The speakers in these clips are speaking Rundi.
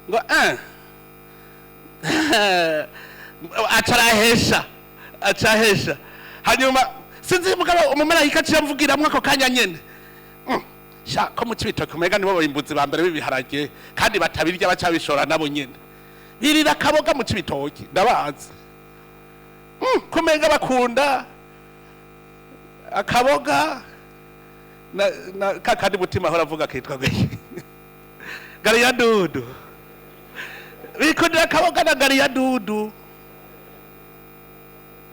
Ngo acarahesha, acahesha. Hanyuma sinzi, mugabo umumarayika aciye amvugiramwo ako kanya nyene. Sha, ko mu Cibitoke umenga nibo bimbuzi ba mbere b'ibiharage, kandi batabirya, baca bishora nabo nyene, birira akaboga mu Cibitoke, ndabazi. Kumenga bakunda akaboga na kakandi mutima ahora avuga kitwa gwe gariya dudu, bikundira akaboga na gariya dudu.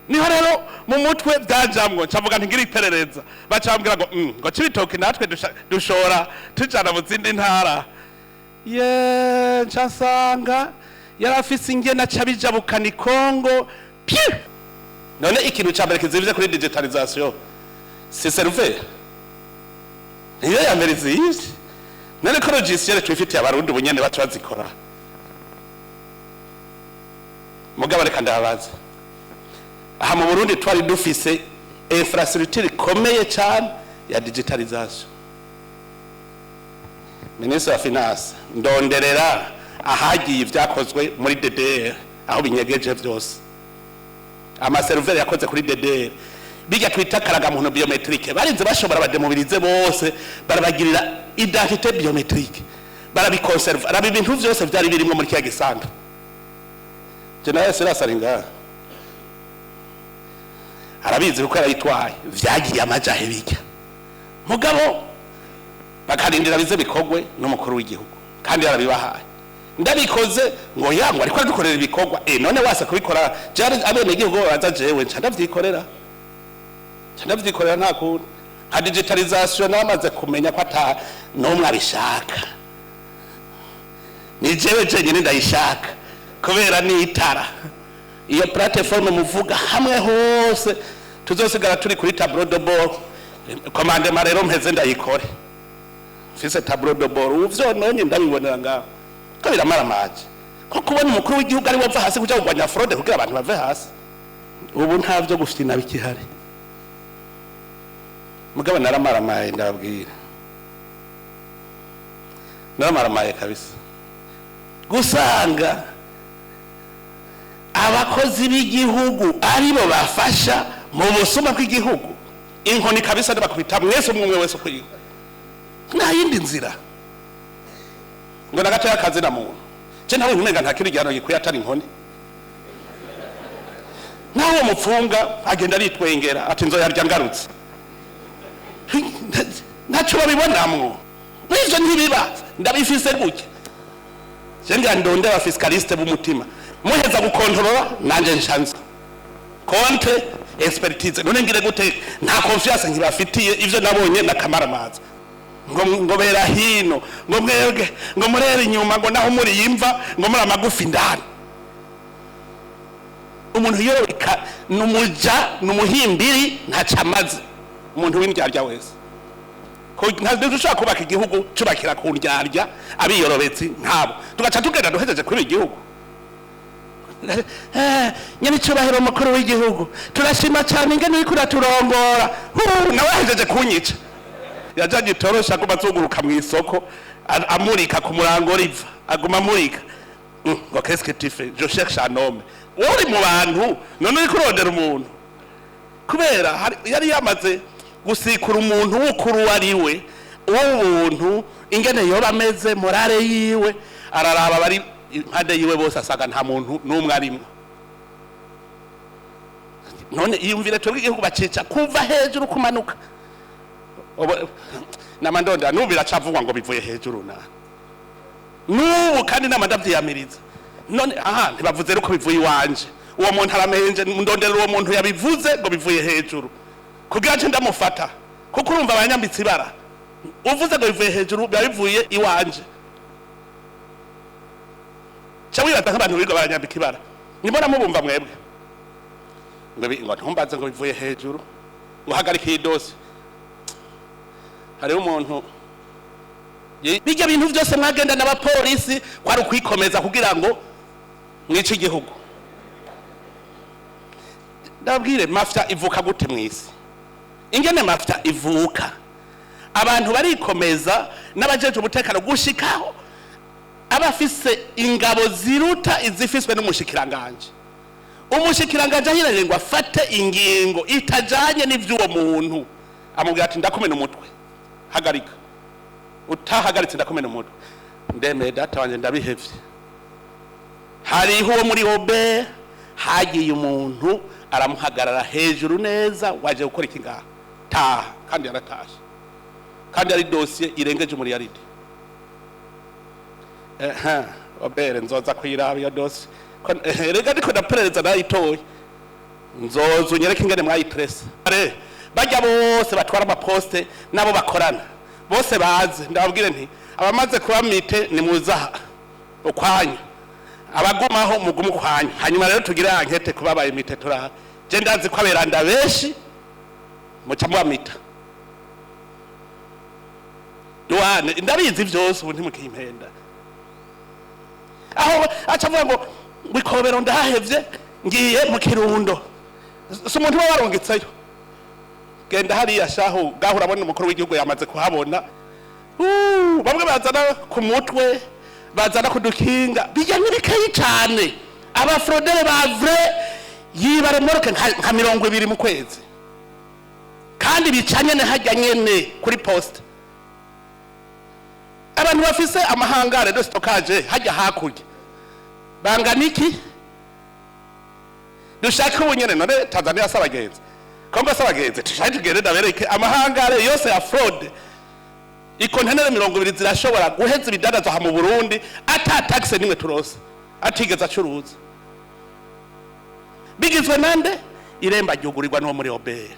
Niho rero mu mutwe byajamwo, ncavuga nti ngira iperereza. Baca bambwira ngo ngo Cibitoke natwe dushora tujana mu zindi ntara. Ye, nca nsanga yari afise ingene aca bijabukana Ikongo pyu. None ikintu ca mbere kizivye kuri digitalisation si serveur? Niyo ya mbere izivye. None ko logiciel twifitiye Abarundi ubunyene baca bazikora? Mugabo reka ndababaza, aha mu Burundi twari dufise infrastructure ikomeye cyane ya digitalisation. Ministre wa Finance, ndonderera ahagiye ibyakozwe muri DDR, aho binyegeje byose, ama serveur yakoze kuri DDR, bijya twita karagamuntu biométrique. Barinze bashobora ba démobiliser bose, barabagirira identité biométrique, barabi conserva. Raba ibintu byose byari birimo muri kiya gisanda. General Silas ari ngaha, arabizi kuko yarayitwaye. Vyagiye amajahe bijya, mugabo bakarindira bize bikorwe n'umukuru w'igihugu, kandi yarabibahaye. Ndabikoze ngo yangwa ariko aradukorera ibikorwa. None wase kubikora jari abene igihugu baza, jewe nca ndavyikorera, nca ndavyikorera. Nta kuntu nka digitalisation namaze kumenya ko ata n'umwe abishaka, ni jewe jenyine ndayishaka, kubera n'itara iyo plateforme muvuga hamwe hose tuzosigara turi kuri tableau de bord. Commandement rero mpeze ndayikore mfise tableau de bord, ubu vyononye ndabibonera ngaho ko biramaramaje, ko kubona umukuru w'igihugu ari we ava hasi kuja kurwanya fraude kugira abantu bave hasi. Ubu nta vyo gufyina bikihari. Mugabo naramaramaye, ndababwira, naramaramaye kabisa gusanga abakozi b'igihugu aribo bafasha mu busuma bw'igihugu. Inkoni kabisa ndabakubita mwese, umwe umwe wese ukwiwe, nta yindi nzira. Ngo na gatoya kazi na muntu je ntabonye umenga nta kindi gihano gikwiye atari inkoni. Nawe mupfunga agenda aritwengera ati nzoyarya ngarutse, ntacyo babibonamwo. N'ivyo ntibiba, ndabifise gutya. Je ngira ndonde aba fiscaliste b'umutima, muheza gukontorora nanje nshanze contre expertise. None ngire gute? Nta confiance nkibafitiye. Ivyo nabonye nakamaramaza. Ngo bera hino, ngo mwebwe ngo murere inyuma, ngo naho muri yimva ngo muri amagufi indani. Umuntu yoreka numuja numuhimbiri, ntaca amaze. Umuntu w'indyarya wese, ko ntabwo dushobora kubaka igihugu cubakira ku ndyarya, abiyorobetsi nk'abo, tugaca tugenda duhejeje kuri igihugu. Nyir'icyubahiro mukuru w'igihugu, turashima cyane ingene uriko uraturongora. Nawe yahejeje kunyica. Yajanye itorosha, aguma azunguruka mu isoko, amurika ku murango riva, aguma amurika. Ngo "Qu'est-ce que tu fais?" "Je cherche un homme." Uri mu bantu, none uriko urondera umuntu? Kubera yari yamaze gusikura umuntu w'ukuru uwo ari we, uw'ubuntu, ingene yoba ameze, morale yiwe. Araraba bari impande yiwe bose, asanga nta muntu n'umwe arimwo. None iyumvire, twebwe igihugu bacica kuva hejuru kumanuka. Nama ndondera n'ubu biracavugwa ngo bivuye hejuru na n'ubu, kandi nama ndavyiyamiriza. None aha ntibavuze rero ko bivuye iwanje? Uwo muntu aramenje. Ndondera uwo muntu yabivuze ngo bivuye hejuru kugira nce ndamufata, kuko urumva abanyambitse ibara. Uvuze ngo bivuye hejuru, biba bivuye iwanje. Ca wibaza nk'abantu biga baranyambika ibara, nimona mubumva mwebwe ngo ngo ntumbaze ngo bivuye hejuru, ngo hagarike iyi dossier. Hariho umuntu bijya bintu byose mwagenda n'abapolisi kwari ukwikomeza kugira ngo mwice igihugu. Ndabwire, mafia ivuka gute mw'isi? Ingene mafia ivuka, abantu barikomeza n'abajeje umutekano gushikaho. Aba afise ingabo ziruta izifiswe n'umushikiranganje. Umushikiranganje ahiranye ngo afate ingingo itajanye n'ivy'uwo muntu, amubwira ati: "Ndakumena umutwe, hagarika. Utahagaritse ndakumena umutwe." Ndemeye, data wanje, ndabihevye. Hariho uwo muri OBR, hagiye umuntu aramuhagarara hejuru neza: "Waje gukora iki ngaha? Taha." Kandi yaratashe, kandi ari dosiye irengeje umuriyaridi. Ehe, OBR nzoza kuyiraba iyo dosiye. Rega ariko ndaperereza, narayitoye. Nzoza unyereke ingene mwayitrese. Bajya bose batwara amaposte nabo bakorana bose baze, ndababwire nti: "Abamaze kuba mutés, nimuzaha ukwanyu, abagumaho mugume ukwanyu." Hanyuma rero tugire enquête kubabaye mutés. Turaha je ndazi ko aberanda benshi muca mubamita douane. Ndabizi vyose ubu, ntimukimpenda. Aho aca avuga ngo ikobero ndahevye, ngiye mu Kirundo. Si umuntu uba warungitseyo? Genda hariya shahu gaho, urabona umukuru w'igihugu yamaze kuhabona. Bamwe bazana ku mutwe, bazana ku dukinga, bijya n'ibikayi cane. Abafraudeurs ba vrai yiba remorque nka 20 mu kwezi, kandi bica nyene hajya nyene kuri poste. Abantu bafise amahangare de stockage hajya hakurya bangana iki? Dushake ubu nyene. None Tanzania si abagenzi? Kongo si abagenzi? Tushake tugende ndabereke amahangare yose ya fraude. Ikontenere 20 zirashobora guheza ibidandazwa aha mu Burundi ata taxe nimwe turose, atigeze acuruza. Bigizwe nande? Iremba ryugurirwa n'uwo muri OBR,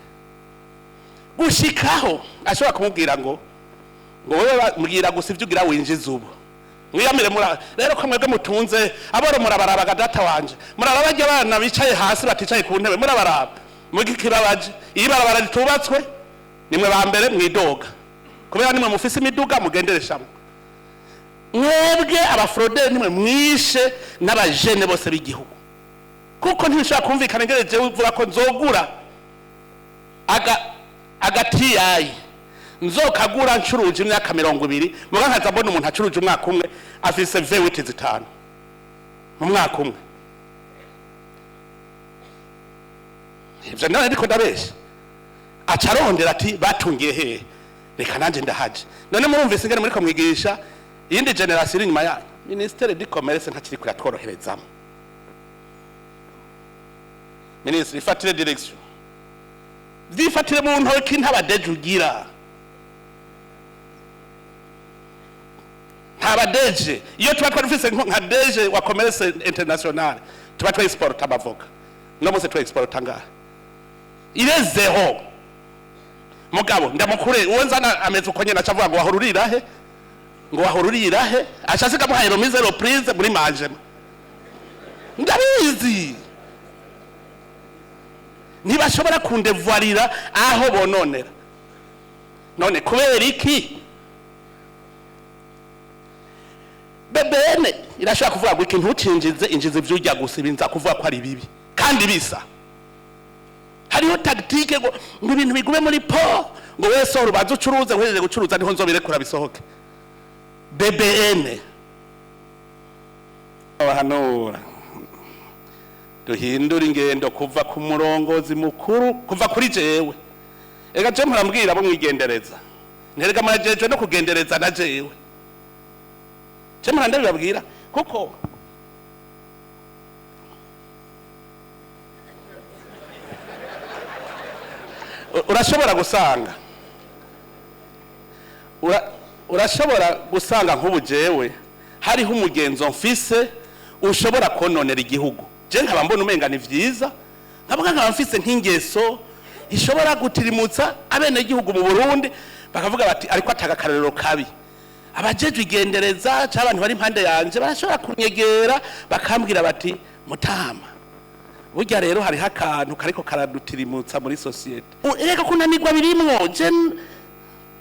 gushikaho ashobora kumubwira ngo wewe mbwira gusa ibyo ugira winjiza ubu, mwiyamire. Mura rero ko mwebwe mutunze aboro, murabarabaga data wanje, muraraba barya abana bicaye hasi, baticaye ku ntebe, murabaraba mugikibabaje. Iyo ibarabara ritubatswe, nimwe ba mbere mwidoga, kubera nimwe mufise imiduga mugendereshamo. Mwebwe abafraudeurs nimwe mwishe n'abajene bose b'igihugu, kuko ntibishobora kumvikana ingene jewe uvuga ko nzogura agatiyayi, nzokagura ncuruje imyaka 20, muga nkaza mbona umuntu acuruje umwaka umwe afise V8 zitanu mu mwaka umwe. Ivyo none ndiko ndabesha? Aca arondera ati: "Batungiye hehe? Reka nanje ndahaje." None murumvise ingene muriko mwigisha iyindi génération iri inyuma yanyu? Ministère du commerce ntakiri kuratworoherezamo. Minisitiri, ifatire direction, vyifatire mu ntoki. Ntabadeje ugira, ntabadeje. Iyo tuba twari dufise nka DG wa commerce international, tuba twa exporta amavoka. No munsi twa exporta ngaha ire zéro. Mugabo ndamukure uwo nzana ameze uko nyene, aca avuga ngo wahora urira he? Ngo wahora urira he? Aca asiga amuhaye remise reprise muri mangema. Ndabizi, ntibashobora kundevuarira aho bononera. None kubera iki BBN irashobora kuvuga ngo ikintu ucinjize, injiza ivyo urya gusa, ibinza kuvuga ko ari bibi kandi bisa? Hariho tactique ngo ibintu bigume muri po, ngo wese urubanza ucuruze, uhejeje gucuruza niho nzobirekura bisohoke. BBN abahanura duhindura ingendo kuva ku murongozi mukuru, kuva kuri jewe. Ega je murambwira abo mwigendereza, nterega murajejwe no kugendereza na jewe. Je murandabibabwira kuko urashobora gusanga urashobora gusanga nk'ubu jewe hariho umugenzo mfise ushobora kononera igihugu. Je nkaba mbona umenga ni vyiza, nkavuga nkaba mfise nk'ingeso ishobora gutirimutsa abenegihugu mu Burundi, bakavuga bati: "Ariko atanga akarorero kabi." Abajejwe igendereza cyangwa abantu bari impande yanje barashobora kunyegera bakambwira bati: "Mutama, burya rero hariho akantu kariko karadutirimutsa muri société." Erega kunanirwa birimwo. Je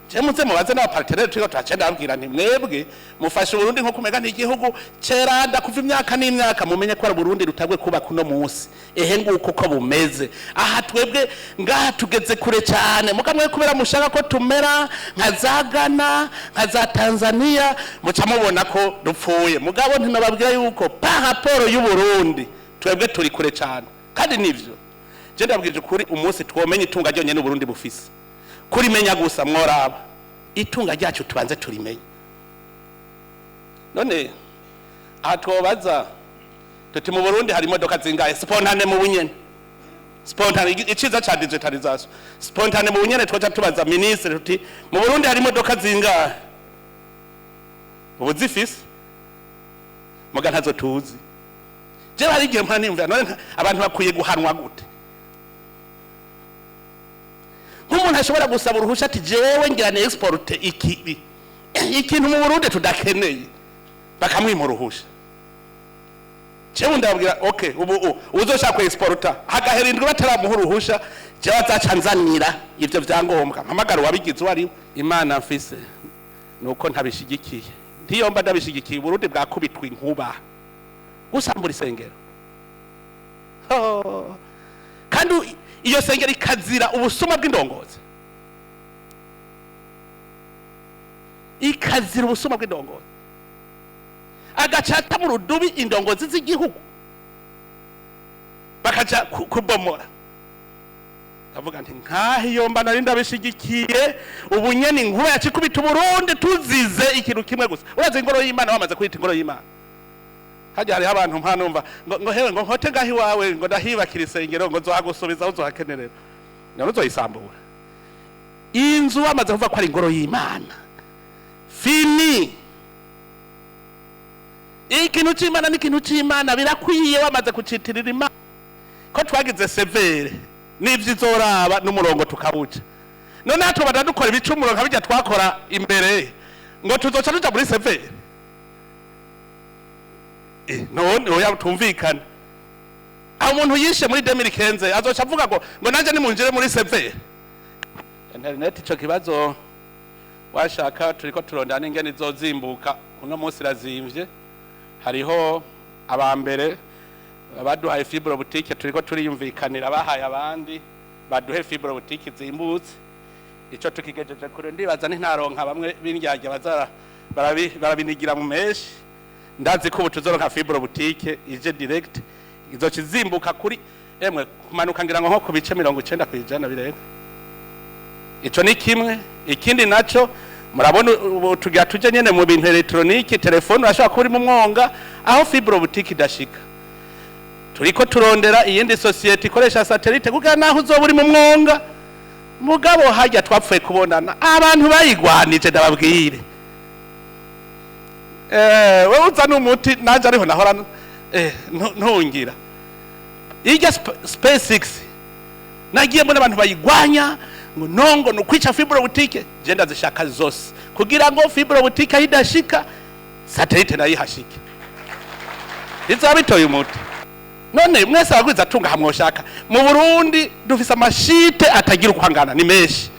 Je muze mubaze n'aba partenaires turiko turacenda, babwira nti mwebwe mufashe Uburundi nko kumega n'igihugu ceranda kuva imyaka n'imyaka, mumenye ko ari Burundi rutagwe kubaka uno munsi. Ehe, nguko uko bumeze aha, twebwe ngaha tugeze kure cyane. Mukamwe kubera mushaka ko tumera nka za Ghana, nka za Tanzania, muca mubona ko dupfuye. Mugabo ntinababwira yuko par rapport y'u Burundi twebwe turi kure cyane. Kandi nivyo, je ndabwije ukuri, umunsi twomenya itunga ryonyene Uburundi bufise, kurimenya gusa, mworaba itunga ryacu tubanze turimenye. None aha twobaza tuti mu Burundi hari imodoka zingahe? Spontané, mu bunyene, spontané, iciza ca digitalisation, spontané, mu bunyene twoca tubaza ministre tuti mu Burundi hari imodoka zingahe? Ubu zifise muga ntazo tuzi. Je hari igihe mpora niyumvira, none abantu bakwiye guhanwa gute? Nk'umuntu ashobora gusaba uruhusha ati jewe ngira ni exporte iki ikintu mu Burundi tudakeneye, bakamwima uruhusha. Jewe ndababwira, okay, ubu uzoshaka ku exporta hagahera indwi bataramuha uruhusha, jewe azaca nzanira ivyo vyangombwa, mpamagara uwabigize uwo ari we. Imana mfise nuko ntabishigikiye. Ntiyomba ndabishigikiye, Uburundi bwakubitwa inkuba gusambura isengero. Oh. Kandi iyo sengero ikazira ubusuma bw'indongozi, ikazira ubusuma bw'indongozi, agacata mu rudubi indongozi z'igihugu bakaja kubomora. Ndavuga nti nkaho iyo mba nari ndabishigikiye, ubu nyene inkuba yacikubita Uburundi tuzize ikintu kimwe gusa. Urazi ingoro y'Imana bamaze kwita ingoro y'Imana, hajya hariho abantu mpanumva ngo hewe, ngo nkote ngaho iwawe, ngo ndahibakira isengero, ngo nzohagusubiza uzohakenerera, none uzoyisambura inzu bamaze kuvuga ko ari ingoro y'Imana? Fini. Ikintu c'Imana n'ikintu c'Imana birakwiye wamaze kucitirira Imana. Ko twagize CVR n'ivyo izoraba n'umurongo tukawuca, none hatubada dukora ibicumuro nka bijya twakora imbere, ngo tuzoca tuja muri CVR? None oya, tumvikane. Aho umuntu yishe muri 2015 azoca avuga ngo nanje nimunjire muri CVR? Internet, ico kibazo washaka turiko turondera n'ingene izozimbuka. Uno munsi irazimvye. Hariho abambere baduhaye fibre optique, turiko turiyumvikanira bahaye abandi baduhe fibre optique zimbutse. Ico tukigejeje kure, ndibaza ntaronka bamwe b'indyarya bazara barabinigira mu meshi. Ndazi ko ubu tuzoronka fibre optique ije direct, izoca izimbuka kuri emwe kumanuka ngira ngo nko ku bice 90% birenga. Ico ni kimwe. Ikindi naco, murabona ubu tugira tuje nyene mu bintu électronique, telefone urashobora kuba uri mu mwonga aho fibre optique idashika. Turiko turondera iyindi société ikoresha satellite kugira naho uzoba uri mu mwonga. Mugabo hajya twapfuye kubonana abantu bayigwanije, ndababwire, wewe uzana umuti nanje ariho nahora ntungira irya SpaceX. Nagiye mbona abantu bayigwanya ngo nongo ni ukwica fibre optique. Je ndazishaka zose kugira ngo fibre optique aho idashika, satellite nayo ihashike, bizaba bitoye umuti. None mwese abagwiza atunga hamwoshaka mu Burundi dufise ama sites atagira uko angana, ni menshi.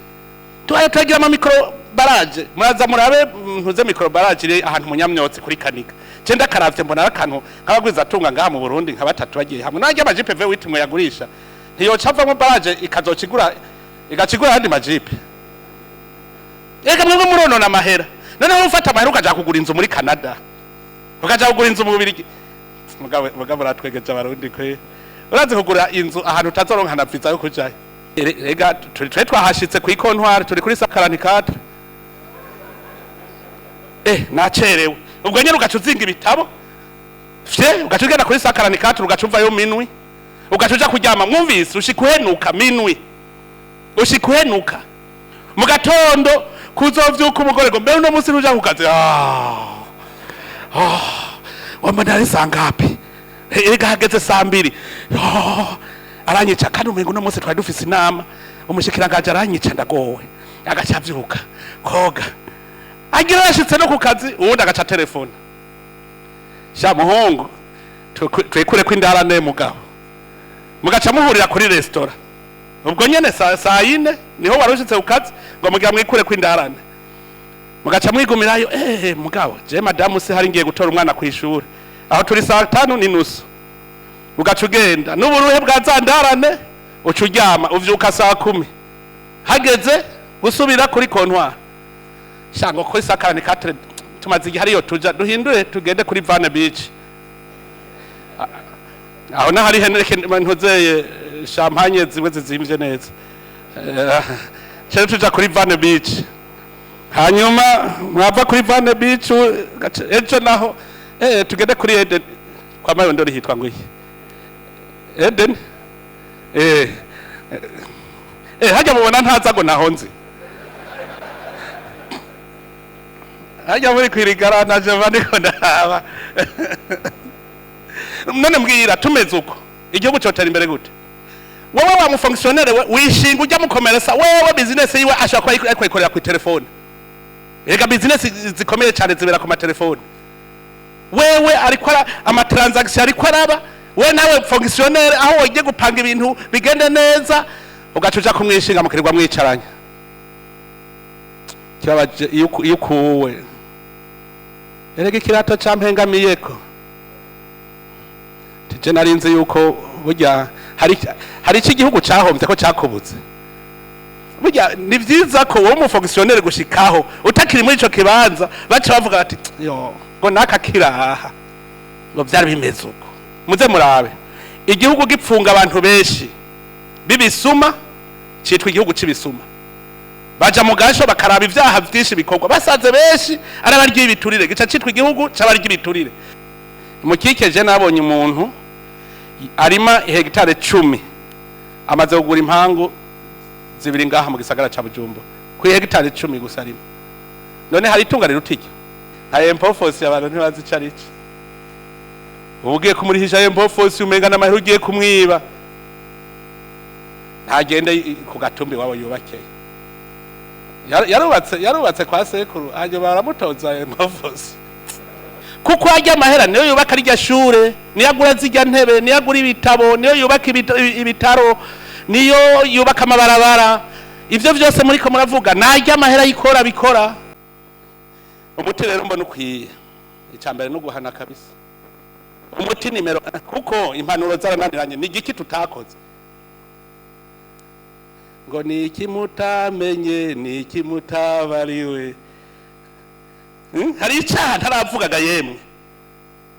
Tubaye turagira ama micro barrages, muraza murabe ntuze micro barrage iri ahantu munyamyotsi kuri Kanika. Je ndakaravye mbona ari akantu nk'abagwiza atunga ngaha mu Burundi nka batatu bagiye hamwe nanjye ama jeep V8 mwe yagurisha ntiyoca avamwo barrage ikazocigura, igacigura ayandi ma jeep. Ega mwebwe muronona amahera. Noneho ufata amahera ukaja kugura inzu muri Canada, ukaja kugura inzu mu Bubiligi. Mugabo uratwegeje Abarundi kwe. Urazi kugura inzu ahantu utazoronka na visa yo kujayo? Ega turi twe twahashitse ku ikontwari, turi kuri 144. Nacerewe. Ubwo nyene ugaca uzinga ibitabo fye, ugaca ugenda kuri 144, ugaca uvayo minwi, ugaca uja kuryama. Mwumvise ushika uhenuka minwi, ushika uhenuka mu gatondo kuzovyuka umugore ngo mbere uno munsi ntuja ku kazi? Ah ah, wambona ari saa ngapi? Erega hageze saa 2. Oh, aranyica kandi umengo uno munsi twari dufise inama, umushikiranganji aranyica, ndagowe. Agaca avyuka koga, agira yashitse no ku kazi, uwundi agaca telefone: sha muhungu, twikure ko indara ne mugabo. Mugaca muhurira kuri resitora. Ubwo nyene saa yine niho warushitse ku kazi, ngo mugira mwikure kw'indarane, mugaca mwigumirayo. Mugabo je madamu se hari ngiye gutora umwana kw'ishure aho turi saa 5:30, ugaca ugenda n'uburuhe bwa za ndarane, uca uryama, uvyuka saa 10 hageze gusubira kuri comptoir. Shango kuri sakarani katre tumaze igihe hariyo, tuja duhindure tugende kuri Van Beach, aho naho hari Heineken ntuzeye champagne zimwe zizimvye neza. Cyo tuja kuri Van Beach, hanyuma mwava kuri Van Beach ejo naho tugende kuri Eden kwa Mayondori, hitwa ngo iki? Eden. Hajya mubona ntaza ngo naho nzi hajya muri kwirigara naje mba ndiko ndaba. None mbwira, tumeze uko igihugu cotera imbere gute? Wowe wa mufonctionnaire we wishinga ujya mukomeresa, wewe business yiwe ashobora kuba ariko ayikorera ku telefone. Ega business zikomeye cyane zibera ku matelefone. Wewe ariko amatransaction ariko araba, we nawe fonctionnaire aho wagiye gupanga ibintu bigende neza, ugaca uja kumwishinga mukirirwa mwicaranye. Kibabaje iyo ukuwe. Erega ikirato campengamiyeko tije, narinzi yuko burya hari iki igihugu cahomvye ko cakubutse. Burya ni vyiza ko wowe umufonctionnaire gushikaho utakiri muri ico kibanza baca bavuga bati: "Yo, ngo naka kiraha ngo vyari bimeze uko." Muze murabe igihugu gipfunga abantu benshi b'ibisuma, citwa igihugu c'ibisuma. Baja mu gasho bakaraba ivyaha vyinshi bikorwa, basanze benshi ari abarya ibiturire, gica citwa igihugu c'abarya ibiturire. Mukikeje nabonye umuntu arima hegitare 10 amaze kugura impangu zibiri ngaha mu gisagara ca Bujumbura, ku hegitare 10 gusa arima. None hari itunga riruta iryo? Nka impôt foncier abantu ntibazi ico ari cyo. Uba ugiye kumurihisha impôt foncier, umenga n'amahera ugiye kumwiba. Ntagende ku gatumbi iwabo yubakeye. Yarubatse kwa sekuru, hanyuma baramutoza impôt foncier, kuko arya amahera niyo yubaka rirya shure, niyo agura zirya ntebe, niyo agura ibitabo, niyo yubaka ibitaro, niyo yubaka amabarabara. Ivyo vyose muriko muravuga narya amahera yikora bikora. Umuti rero mbona ukwiye, icya mbere no guhana kabisa. Umuti nimero, kuko impanuro zarananiranye. Ni igiki tutakoze? Ngo ni iki mutamenye? Ni iki mutabariwe? Hari icaha ntaravugaga? Yemwe,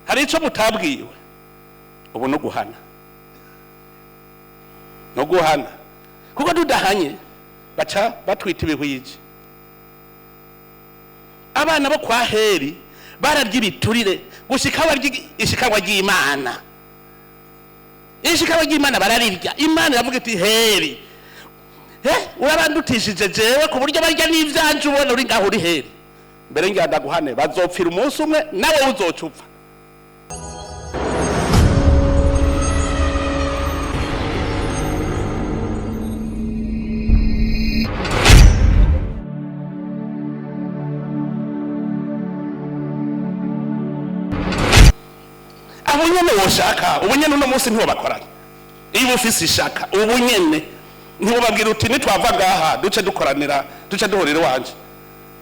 hari ico mutabwiwe? Ubu no guhana, no guhana, kuko tudahanye baca batwita ibihwije. Abana bo kwa Heri bararya ibiturire gushika barya ishikanwa ry'Imana. Ishikanwa ry'Imana bararirya. Imana iravuga iti: "Heri, urabandutishije jewe ku buryo barya n'ivyanje, ubona uri ngaho uri Heri. Mbere ngira ndaguhane, bazopfira umunsi umwe, nawe uzoca upfa." Abo nyene woshaka ubu nyene uno munsi ntiwobakoranye. Iyo ufise ishaka ubu nyene, ntiwobabwira uti: "Nitwava ngaha duce dukoranira, duce duhurira iwanje"?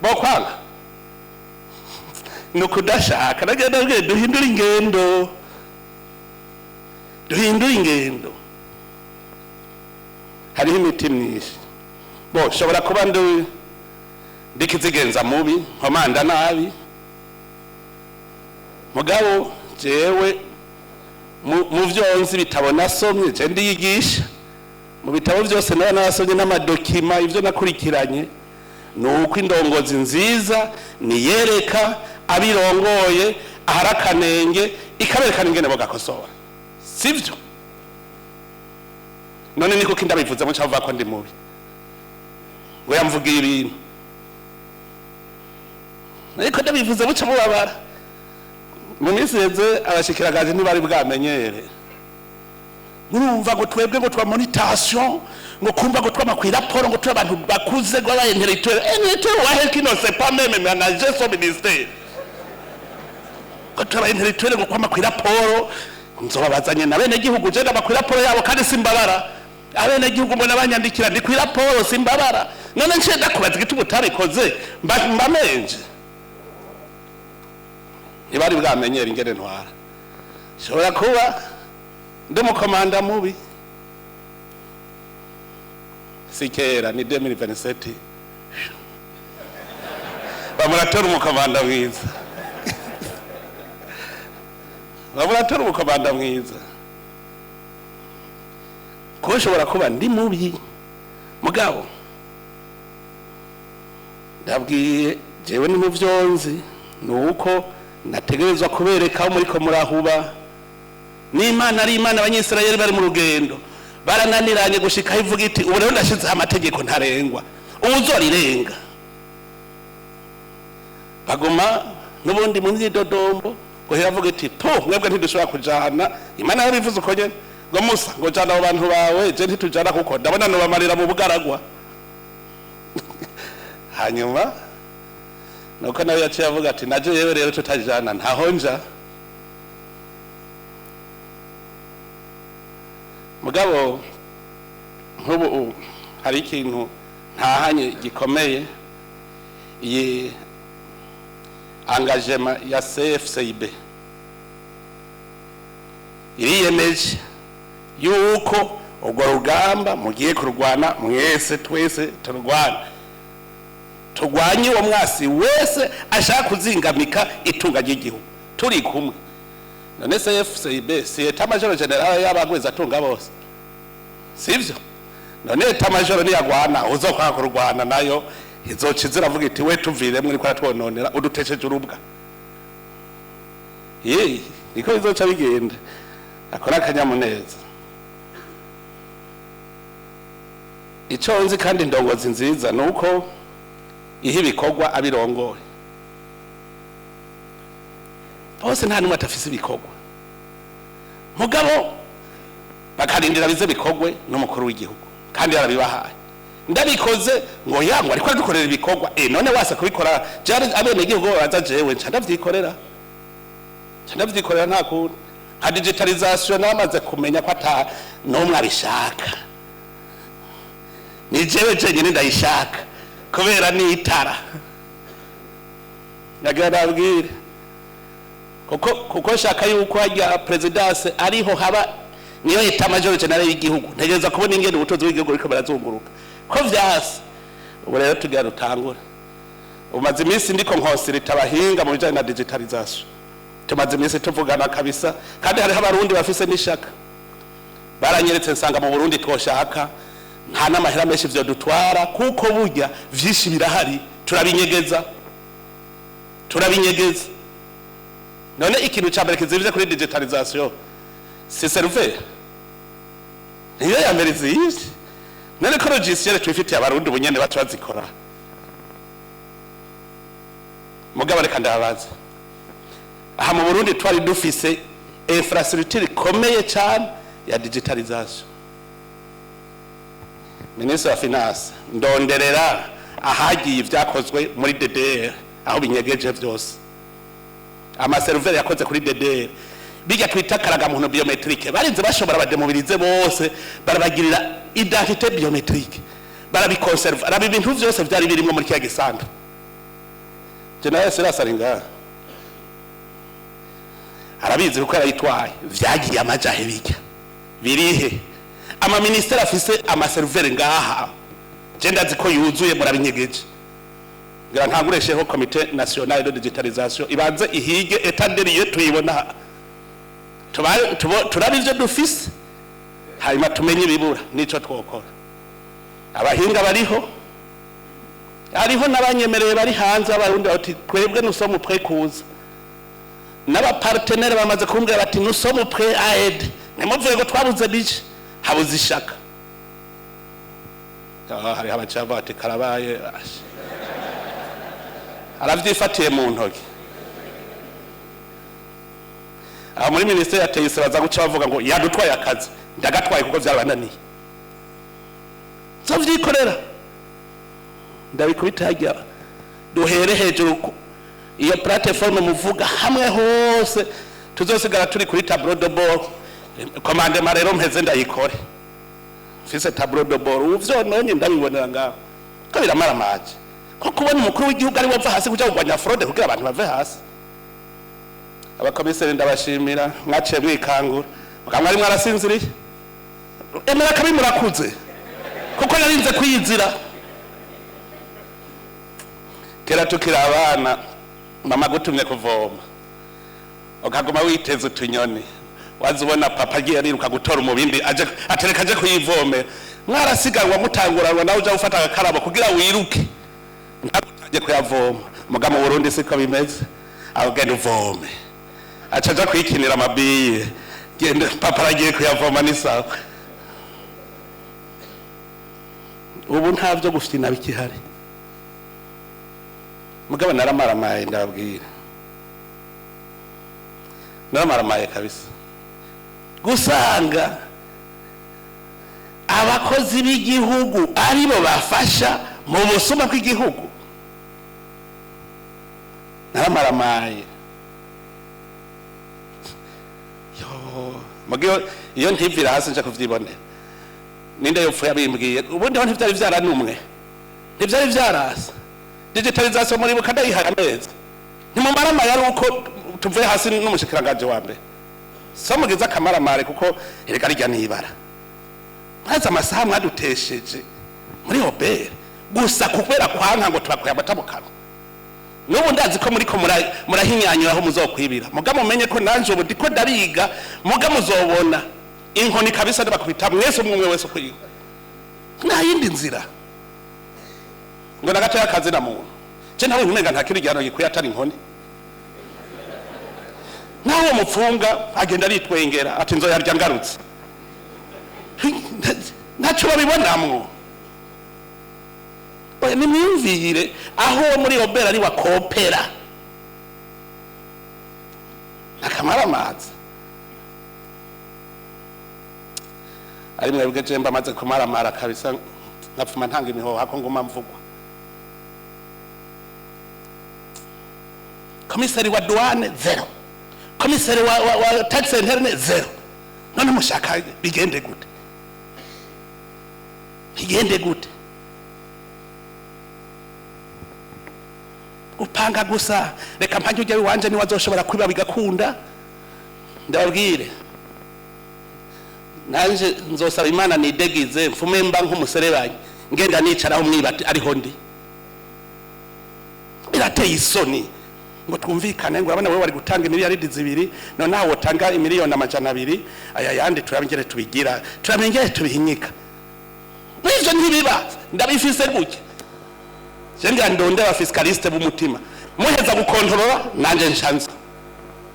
Bokwanga. Ni ukudashaka. Nagenda mbwira: duhindure ingendo, duhindure ingendo. Hariho imiti myinshi. Bo shobora kuba ndi ndikizigenza mubi, nkomanda nabi, mugabo jewe mu vyo nzi, ibitabo nasomye, je ndiyigisha mu bitabo byose naba narasomye n'amadocuments, ivyo nakurikiranye ni uko indongozi nziza niyereka abirongoye ahari akanenge, ikaberekana ingene bagakosora, sivyo? None niko kindabivuze muca bavuga ko ndi mubi, ngo yamvugiye ibintu. Ariko ndabivuze muca mubabara. Mu minsi iheze abashikiranganje ntibari bwamenyere. Murumva ngo twebwe ngo twamonitation, ngo kumva ngo twama kw'iraporo, ngo turi abantu bakuze, ngo aba intellectuel, intellectuel wahe qui ne sait pas même manager son ministère, ngo turi aba intellectuel, ngo kwama kw'iraporo. Nzobabazanye na bene gihugu, je ndaba kw'iraporo yabo kandi simbabara. Abenegihugu mbona banyandikira, ndi kuri raporo, simbabara. None nciye ndakubaza igituma utabikoze, mbamenje ntibari bwamenyera ingene ntwara. Shobora kuba ndi umukomanda mubi. Si kera, ni 2027 bamuratora umukomanda mwiza, bamuratora umukomanda mwiza. Kuko nshobora kuba ndi mubi, mugabo ndabwiye jewe ni mu vyonzi, ni uko nategerezwa kubereka aho muriko murahuba. N'Imana ari Imana, Abanyisirayeli bari mu rugendo barananiranye gushika ivuga iti: "Ubu rero ndashizeho amategeko ntarengwa, uwuzorirenga." Baguma n'ubundi mu myidodombo, ngo iravuga iti: "Po, mwebwe ntidushobora kujana." Imana yarabivuze uko nyene, ngo: "Musa, ngo jana abo bantu bawe, je ntitujana kuko ndabona nobamarira mu bugaragwa." Hanyuma nuko nawe yaciye avuga ati: "Naje yewe rero tutajana ntaho nja." Mugabo nk'ubu hari ikintu ntahanye gikomeye, iyi engagement ya CFCIB iriyemeje yuko urwo rugamba mugiye kurwana mwese, twese turwana, turwanye uwo mwasi wese ashaka kuzingamika itunga ry'igihugu turi kumwe. None CFCIB si état-major général y'abagwiza atunga bose, sivyo? None état-major niyagwana, uzokwanga kurwana nayo izoca iziravuga iti: "We tuviremwo, uriko aratwononera, udutesheje urubwa." Ye niko bizoca bigenda. Akora akanyamuneza. Ico nzi kandi indongozi nziza ni uko iha ibikorwa abirongoye bose. Nta n'umwe atafise ibikorwa, mugabo bakarindira bize bikorwe n'umukuru w'igihugu kandi yarabibahaye. Ndabikoze ngo yangwa ariko aradukorera ibikorwa. None wase kubikora jari abenegihugu baza, jewe nca ndavyikorera, nca ndavyikorera, nta kuntu. Nka digitalisation namaze kumenya ko ata n'umwe abishaka, ni jewe jenyine ndayishaka kubera n'itara nagira nabwire, kuko nshaka yuko hajya présidence ariho haba niyo état-major général y'igihugu. Ntegereza kubona ingene ubutunzi bw'igihugu buriko burazunguruka ko vyase. Ubu rero tugira dutangure. Umaze iminsi ndiko nconsulta abahinga mu bijanye na digitalisation, tumaze iminsi tuvugana kabisa, kandi hariho Abarundi bafise n'ishaka. Baranyeretse, nsanga mu Burundi twoshaka nta n'amahera menshi vyo dutwara, kuko burya vyinshi birahari, turabinyegeza, turabinyegeza. None ikintu ca mbere kizivye kuri digitalisation si serveur? Niyo ya mbere izivye. None ko logiciel twifitiye, Abarundi ubunyene baca bazikora. Mugabo reka ndababaza, aha mu Burundi twari dufise infrastructure ikomeye cyane ya digitalisation. Ministre wa finance, ndonderera ahagiye ibyakozwe muri DDR, aho binyegeje byose, amaserveur yakoze kuri DDR, bijya twita karagamuntu biométrique. Barinze bashobora badémobiliser bose, barabagirira identité biométrique, barabiconserva. Raba ibintu vyose vyari birimo muri kiya gisanda. General Silas ari ngaha, arabizi kuko yarayitwaye. Vyagiye amajahe? Bijya birihe? Amaministeri afise amaserveur ngaha, je ndazi ko yuzuye, murabinyegeje. Ngira ntanguresheho comité national de digitalisation, ibanze ihige état des lieux, tuyibona, turabe ivyo dufise, hanyuma tumenye ibibura n'ico twokora. Abahinga bariho, hariho n'abanyemereye bari hanze, Abarundi bati: "Twebwe nous sommes prêts kuza." N'abapartenaires bamaze kumbwira bati: "Nous sommes prêts à aider." Ntimuvuge ngo twabuze bije, habuze ishaka. Ah, hariho abacava bati: "Karabaye." Asha, aravyifatiye mu ntoki. Aho muri minisiteri ya TIC baza guca bavuga ngo yadutwaye akazi. Ndagatwaye kuko vyarabananiye, nzovyikorera, ndabikubita harya. Duhere hejuru iyo plateforme muvuga hamwe hose, tuzosigara turi kuri tableau de bord. Commandement rero mpeze ndayikore. Mfise tableau de bord, ubu vyononye ndabibonera ngaho ko biramaramaje, ko kubona umukuru w'igihugu ari we ava hasi kuja kurwanya fraude kugira abantu bave hasi. Abakomiseri ndabashimira, mwaciye mwikangura, mukaba mwari mwarasinziriye. Emera kabi murakuze, kuko narinze kwiyizira. Kera tukiri abana, mama agutumye kuvoma, ukaguma witeze utunyoni, waza ubona papa agiye ariruka gutora umubindi, aje atereka aje kuyivomera. Mwarasiganwa, mutanguranwa, nawe uja gufata agakarabo kugira wiruke ntagutange kuyavoma. Muga mu Burundi siko bimeze, aho genda uvome, aca aja kwikinira amabiye. Genda, papa aragiye kuyavoma, ni sawa. Ubu nta vyo gufyina bikihari. Mugabo naramaramaye, ndababwira, naramaramaye kabisa gusanga abakozi b'igihugu aribo bafasha mu busuma bw'igihugu. Naramaramaye. Yo, mugihe iyo ntivira hasi nja kuvyibonera, ninde yopfuye abimbwiye? Ubundi ho ntivyari vyaranumwe, ntivyari vyarasa. Digitalisation muribuka ndayihaye amezi. Ntimumaramaye ari uko tuvuye hasi n'umushikiranganje wa mbere, so mugize akamaramare, kuko erega rirya nibara mwazi amasaha mwadutesheje muri OBR gusa kubera kwanka ngo tubakuye amata mu kanwa. N'ubu ndazi ko muriko murahinyanyura aho muzokwibira. Muga mumenye ko nanje ubu ndiko ndabiga. Muga muzobona inkoni kabisa, ndabakubita mwese, umwe umwe wese ukwiwe. Nta yindi nzira ngo na gatoya kazi na muntu. Je ntawe umenga nta kindi gihano gikwiye atari inkoni. Nawe mupfunga agenda aritwengera ati nzoyarya ngarutse. Ntacyo babibonamwo. Oya, nimwiyumvire aho uwo muri OBR ari wakopera akamaramaza ari mwebwe. Je mba maze kumaramara kabisa, nkapfuma ntanga imihoho ko nguma mvugwa. Komiseri wa douane zéro, komiseri wa taxe interne zéro. None mushaka bigende gute? Bigende gute? Gupanga gusa, reka mpange ujya iwanje, niwe azoshobora kwiba bigakunda. Ndababwire, nanje nzosaba Imana nidegize, mfume mba nk'umuserebanyi, ngenda nicaraho mwiba ariho ndi. Birateye isoni ngo twumvikane ngo urabona wewe wari gutanga miliyaridi 2, none nawe wotanga imiliyoni 200, aya yandi turabingere tubigira, turabingere tubihinyika. N'ivyo ntibiba, ndabifise gutya. Je ngira ndonde aba fiscaliste b'umutima, muheza gukontorora nanje nshanze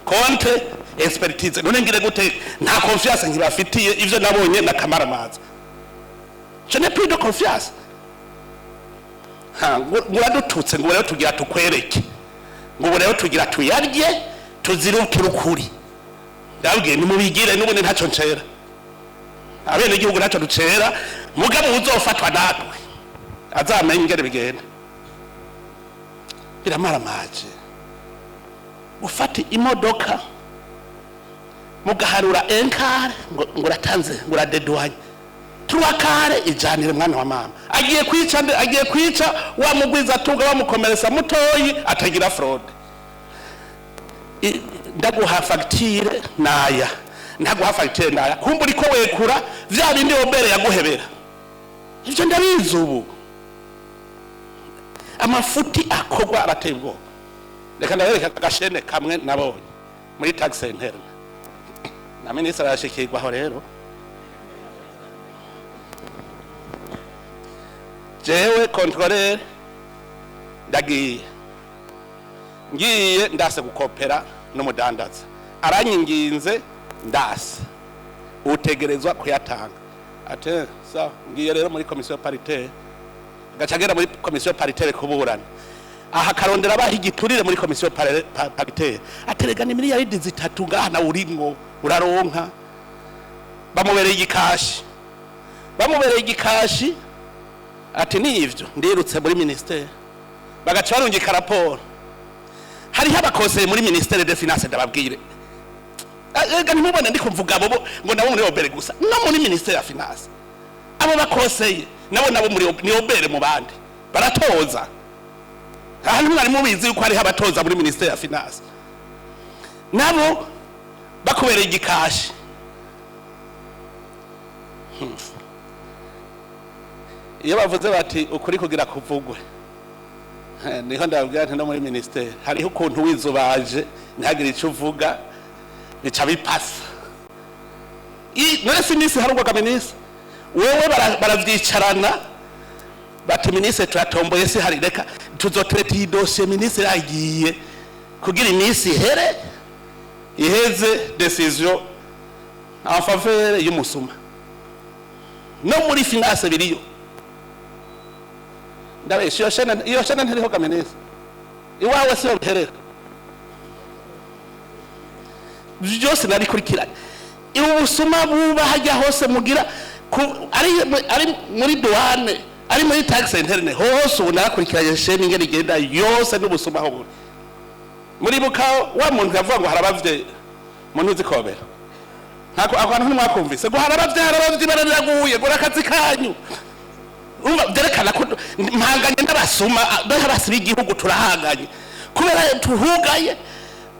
contre expertise. None ngire gute? Nta confiance nkibafitiye. Ivyo nabonye na kamaramaza, je n'ai plus de confiance. Ha nguradututse ngo rero tugira tukwereke, ngo ubu rero tugira tuyarye, tuzirukire ukuri. Ndabwiye nimubigire, n'ubundi ntacyo ncera, abene igihugu ntacyo ducera. Mugabo uzofatwa natwe azamenye ingene bigenda. Biramaramaje ufata imodoka mugaharura un quart, ngo uratanze, ngo uradedwanye trois quarts, ijanire mwana wa mama. Agiye kwica nde? Agiye kwica wa mugwiza atunga, wamukomeretsa mutoyi atagira fraude. Ndaguha fagitire naya, ndaguha fagitire naya, kumva uriko wekura vya bindi OBR yaguhebera. Ivyo ndabizi. Ubu amafuti akorwa arateye ubwoba. Reka ndabereka agashene kamwe nabonye muri taxe interne, na minisitiri arashikirwa aho. Rero jewe contrôleur ndagiye, ngiye ndase gukopera n'umudandaza aranyinginze, ndase utegerezwa kuyatanga. Ate sa ngiye rero muri commission paritaire, gaca agera muri commission paritaire kuburana aha, karondera abaha igiturire muri commission paritaire, aterega ni miliyaridi 3 ngaha nawe urimwo uraronka. Bamubereye igikashi, bamubereye igikashi. Ati nivyo, ndirutse muri ministère, bagaca barungika raporo. Hariho abakoseye muri ministère de finance. Ndababwire, ega ntimubone ndi kuvuga abo ngo nabo muri OBR gusa, no muri ministère ya finance. Abo bakoseye nabo muri ni obere mu bandi baratoza. Aha ntimwari mubizi yuko hariho abatoza muri ministère ya finance, nabo bakubereye igikashi. Iyo bavuze bati ukuri kugira kuvugwe, niho ndababwira nti no muri ministère hariho ukuntu wizubaje ntihagire icyo uvuga bica bipasa. None si iminsi harugwaga minisitiri wewe baravyicarana bati minisitiri turatomboye, si hari, reka tuzotereta iyi dosiye minisitiri yagiye kugira iminsi ihere iheze décision en faveur y'umusuma. No muri finance biriyo, ndabesha? Iyo chaîne, iyo chaîne ntiriho ga minisitiri, iwawe siyo biherera byose narikurikiranye. Ubusuma buba hajya hose mugira ari muri douane, ari muri taxe interne, hose ubu narakurikiranye chaîne ingene igenda yose n'ubusuma aho buri. Muribuka wa muntu yavuga ngo harabavye muntu uzi kobera ntako ako hantu ntimwakumvise ngo harabavye, harabavye bararaguye ngo akazi kanyu. Urumva byerekana ko mpanganye n'abasuma n'abasi b'igihugu, turahanganye kubera tuhugaye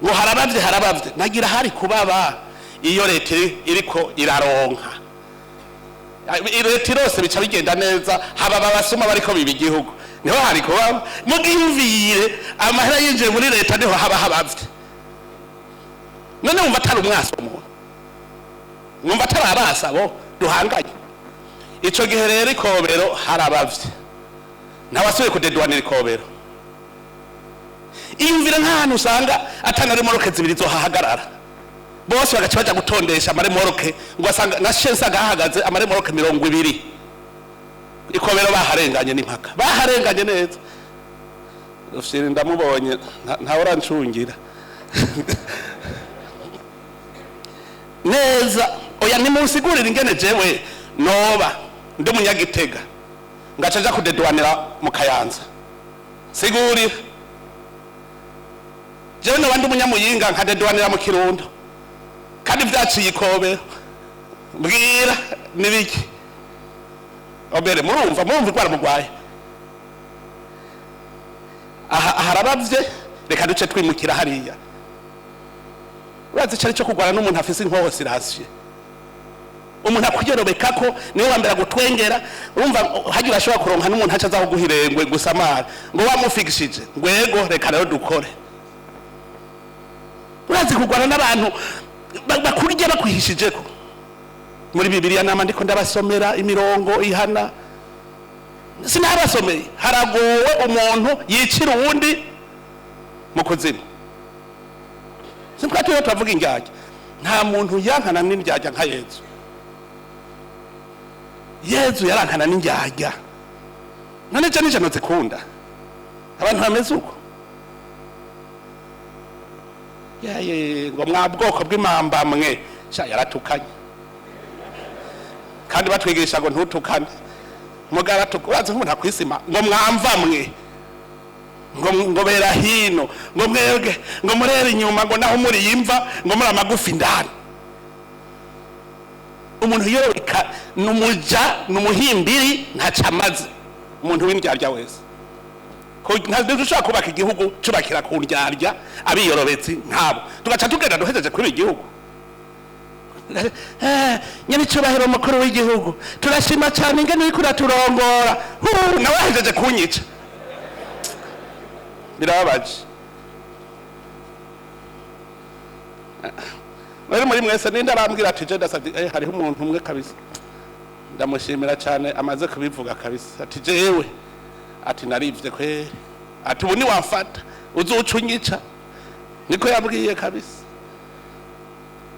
ngo harabavye, harabavye. Nagira hari kubaba iyo leta iriko iraronka, leta irose bica bigenda neza, haba abasuma bariko biba igihugu, niho hari kubaba. Mugiyumvire amahera yinjiye muri leta niho haba habavye. None wumva atari umwasi umuntu, mwumva atari abasa bo duhanganye? Ico gihe rero ikobero harabavye, ntawasubiye kudedwanira ikobero. Iyumvire nk'ahantu usanga atana remoroke zibiri zohahagarara, bose bagaca baja gutondesha amaremoroke, ngo asanga na shensa gahagaze amaremoroke 20. Ikobero baharenganye n'impaka, baharenganye neza. Ufyiri ndamubonye, ntawe urancungira neza. Oya, nimunsigurire ingene jewe noba ndi umunyagitega ngaca nja kudedwanira mu Kayanza. Sigurira, jewe noba ndi umunyamuyinga nkadedwanira mu Kirundo kandi vyaciye ikobero. Mbwira nibiki obere? Murumva, murumva indwara mugwaye aha harabavye, reka duce twimukira hariya. Urazi icari cyo kugwana n'umuntu afise inkoho sirasiye, umuntu akuyorobeka ko niwe wa mbere agutwengera. Urumva hagira ashobora kuronka n'umuntu aca aza kuguhirengwe gusamara ngo wamufikishije ngo ego reka rero dukore. Urazi kugwana n'abantu bakurya bakwihishijeko. Muri Bibiliya nama ndiko ndabasomera imirongo ihana, sinabasomeye haragowe umuntu yicira uwundi mu kuzimu. Simba tuyo turavuga indyarya, nta muntu yankana n'indyarya nka Yezu. Yezu yarankana n'indyarya. None je nije nozikunda abantu bameze uko? Yaye, ngo mwa bwoko bw'imamba mwe, sha yaratukanye. Kandi batwigisha ngo ntutukane, mugara urazi nk'umuntu akwisima ngo mwamva mwe, ngo bera hino, ngo mwebwe ngo murere inyuma, ngo naho muri yimva ngo muri amagufi indani. Umuntu yoreka numuja numuhimbiri ntaca amaze. Umuntu w'indyarya wese ntabwo dushobora kubaka igihugu cubakira ku ndyarya, abiyorobetsi nkabo tugaca tugenda duhejeje kuri igihugu. Nyene icubahiro mukuru w'igihugu, turashima cyane ingene uriko uraturongora. Nawe ahejeje kunyica, birababaje. Rero muri mwese ninde arambwira ati je ndasavye? Hariho umuntu umwe kabisa ndamushimira cyane amaze kubivuga kabisa, ati jewe ati narivye kweri, ati ubu niwamfata uzoca unyica. Niko yabwiye kabisa,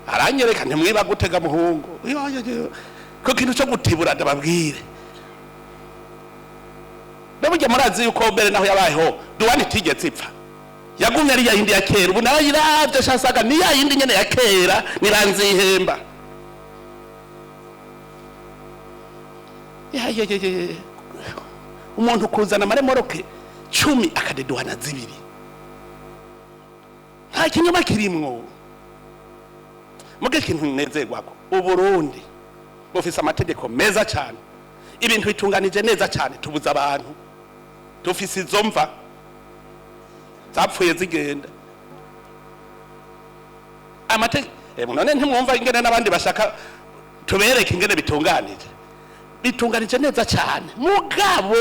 aranyereka ntimwiba gutega muhungu ko kintu cyo gutibura. Ndababwire, burya murazi yuko mbere naho yabayeho duwani itigeze ipfa, yagumye ari ya yindi ya kera. Ubu narayiravye shasaga ni ya yindi nyene ya kera, niranzihemba. Umuntu kuzana amaremoroke 10 akadeduhana 2, nta kinyoma kirimwo. Muge ikintu nezerwako, Uburundi bufise amategeko meza cyane. Ibintu bitunganije neza cyane, tubuza abantu, dufise izo mva zapfuye zigenda amate. None ntimwumva ingene n'abandi bashaka tubereke ingene bitunganije? Bitunganije neza cyane, mugabo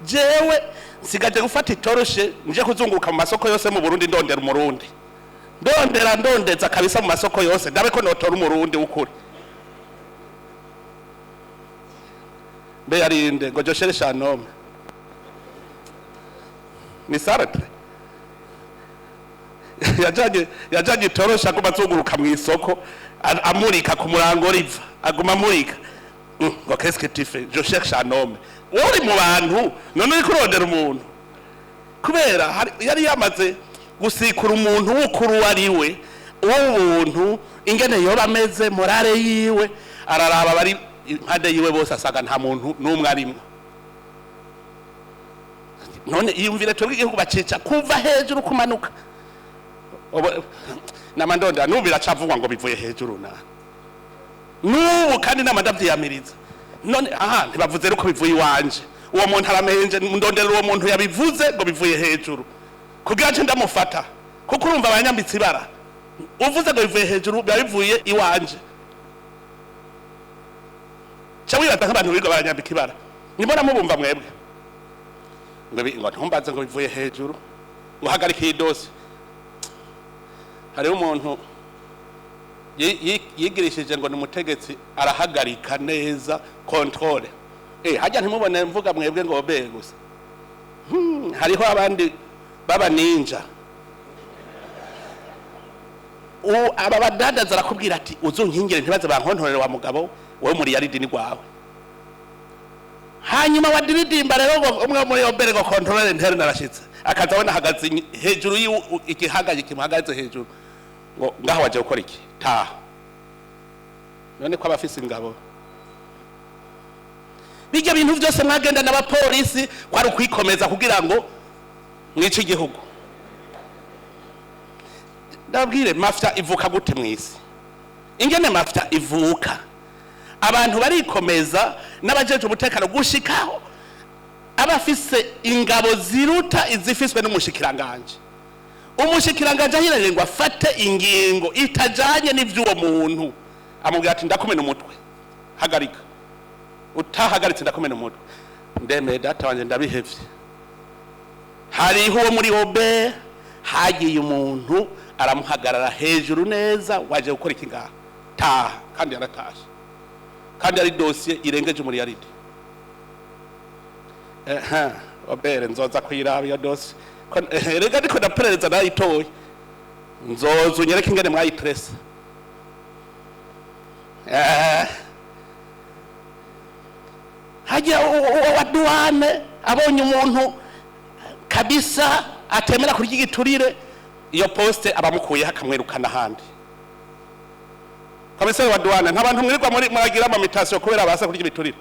jewe nsigaje gufata itoroshe nje kuzunguruka mu masoko yose mu Burundi, ndondera Umurundi, ndondera, ndondeza kabisa mu masoko yose, ndabe ko notora Umurundi w'ukuri. Mbe yarinde ngo je cherche un homme ni Sartre yajanye itoroshe, aguma azunguruka mu isoko, amurika ku murango riva, aguma amurika. Ngo: "Qu'est-ce que tu fais?" "Je cherche un homme." Uri mu bantu, none uriko urondera umuntu kubera yari yamaze gusikura umuntu w'ukuri uwo ari we, uw'ubuntu, ingene yoba ameze, morale yiwe. Araraba bari impande yiwe bose, asanga nta muntu n'umwe arimwo. None iyumvire, twebwe igihugu bacica kuva hejuru kumanuka. Nama ndondera, n'ubu biracavugwa ngo bivuye hejuru na n'ubu, kandi nama ndavyiyamiriza. None aha ntibavuze ko bivuye iwanje? Uwo muntu aramenje. Ndondera uwo muntu yabivuze ngo bivuye hejuru kugira nce ndamufata, kuko urumva abanyambitse ibara. Uvuze ngo bivuye hejuru, biba bivuye iwanje. Ca wibaza nk'abantu biga baranyambika ibara, nimona mubumva mwebwe ngo ngo ntumbaze ngo bivuye hejuru, ngo hagarike iyi dossier. Hariho umuntu yigirishije ngo ni umutegetsi, arahagarika neza contrôle. Hajya ntimubone mvuga mwebwe ngo be gusa. Hariho abandi baba ninja. Aba badandaza arakubwira ati: "Uzunkingire ntibaze bankontorere." Wa mugabo wowe, muri yaridi ni rwawe. Hanyuma wadiridimba rero ngo umwe muri OBR, ngo contrôle interne arashitse, akaza abona ahagaze hejuru igihagaze kimuhagaze hejuru, ngo: "Ngaho waje gukora iki? Taha." None ko abafise ingabo, bijya bintu byose mwagenda n'abapolisi kwari ukwikomeza kugira ngo mwice igihugu. Ndabwire, mafia ivuka gute mw'isi? Ingene mafia ivuka, abantu barikomeza n'abajeje umutekano gushikaho abafise ingabo ziruta izifiswe n'umushikiranganje. Umushikiranganje ahirarire ngo afate ingingo itajanye n'ivy'uwo muntu, amubwira ati: "Ndakumena umutwe, hagarika. Utahagaritse ndakumena umutwe." Ndemeye data wanje, ndabihevye. Hariho uwo muri OBR, hagiye umuntu aramuhagarara hejuru neza: "Waje gukora iki ngaha? Taha." Kandi yaratashe, kandi ari dosiye irengeje umuriyaridi. Ehe, OBR nzoza kuyiraba iyo dosiye. Rega ariko ndaperereza, nayitoye. Nzoza unyereke ingene mwayitrese. Hajya uwo wa douane abonye umuntu kabisa atemera kurya igiturire, iyo poste abamukuyeho, akamwirukana ahandi. Commissaire wa douane, nta bantu mwirirwa muri muragira ama mutation kubera basa kurya ibiturire.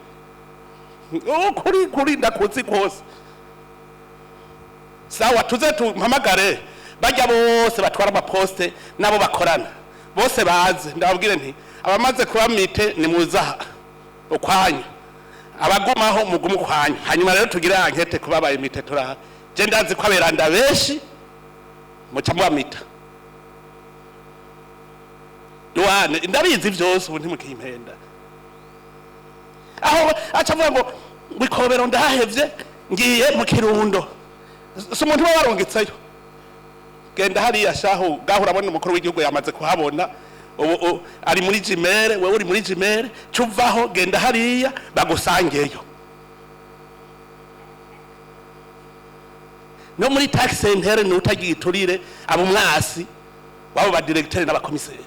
Kuri kuri ndakuzi kose. Sawa, tuze tumpamagare bajya bose batwara amaposte nabo bakorana bose baze, ndababwire nti: "Abamaze kuba muté nimuza ukwanyu, abagumaho mugume ukwanyu." Hanyuma rero tugire enquête kubabaye muté. Turaha je ndazi ko aberanda benshi muca mubamita douane. Ndabizi vyose ubu, ntimukimpenda. Aho aca avuga ngo ikobero ndahevye, ngiye mu Kirundo, si umuntu uba warungitseyo. Genda hariya shahu, gaho urabona umukuru w'igihugu yamaze kuhabona ubu ari muri jimere. Wewe uri muri jimere, cuvaho, genda hariya bagusangeyo. No muri tax center ni utagiye iturire abo mwasi wabo ba directeur n'abakomiseri.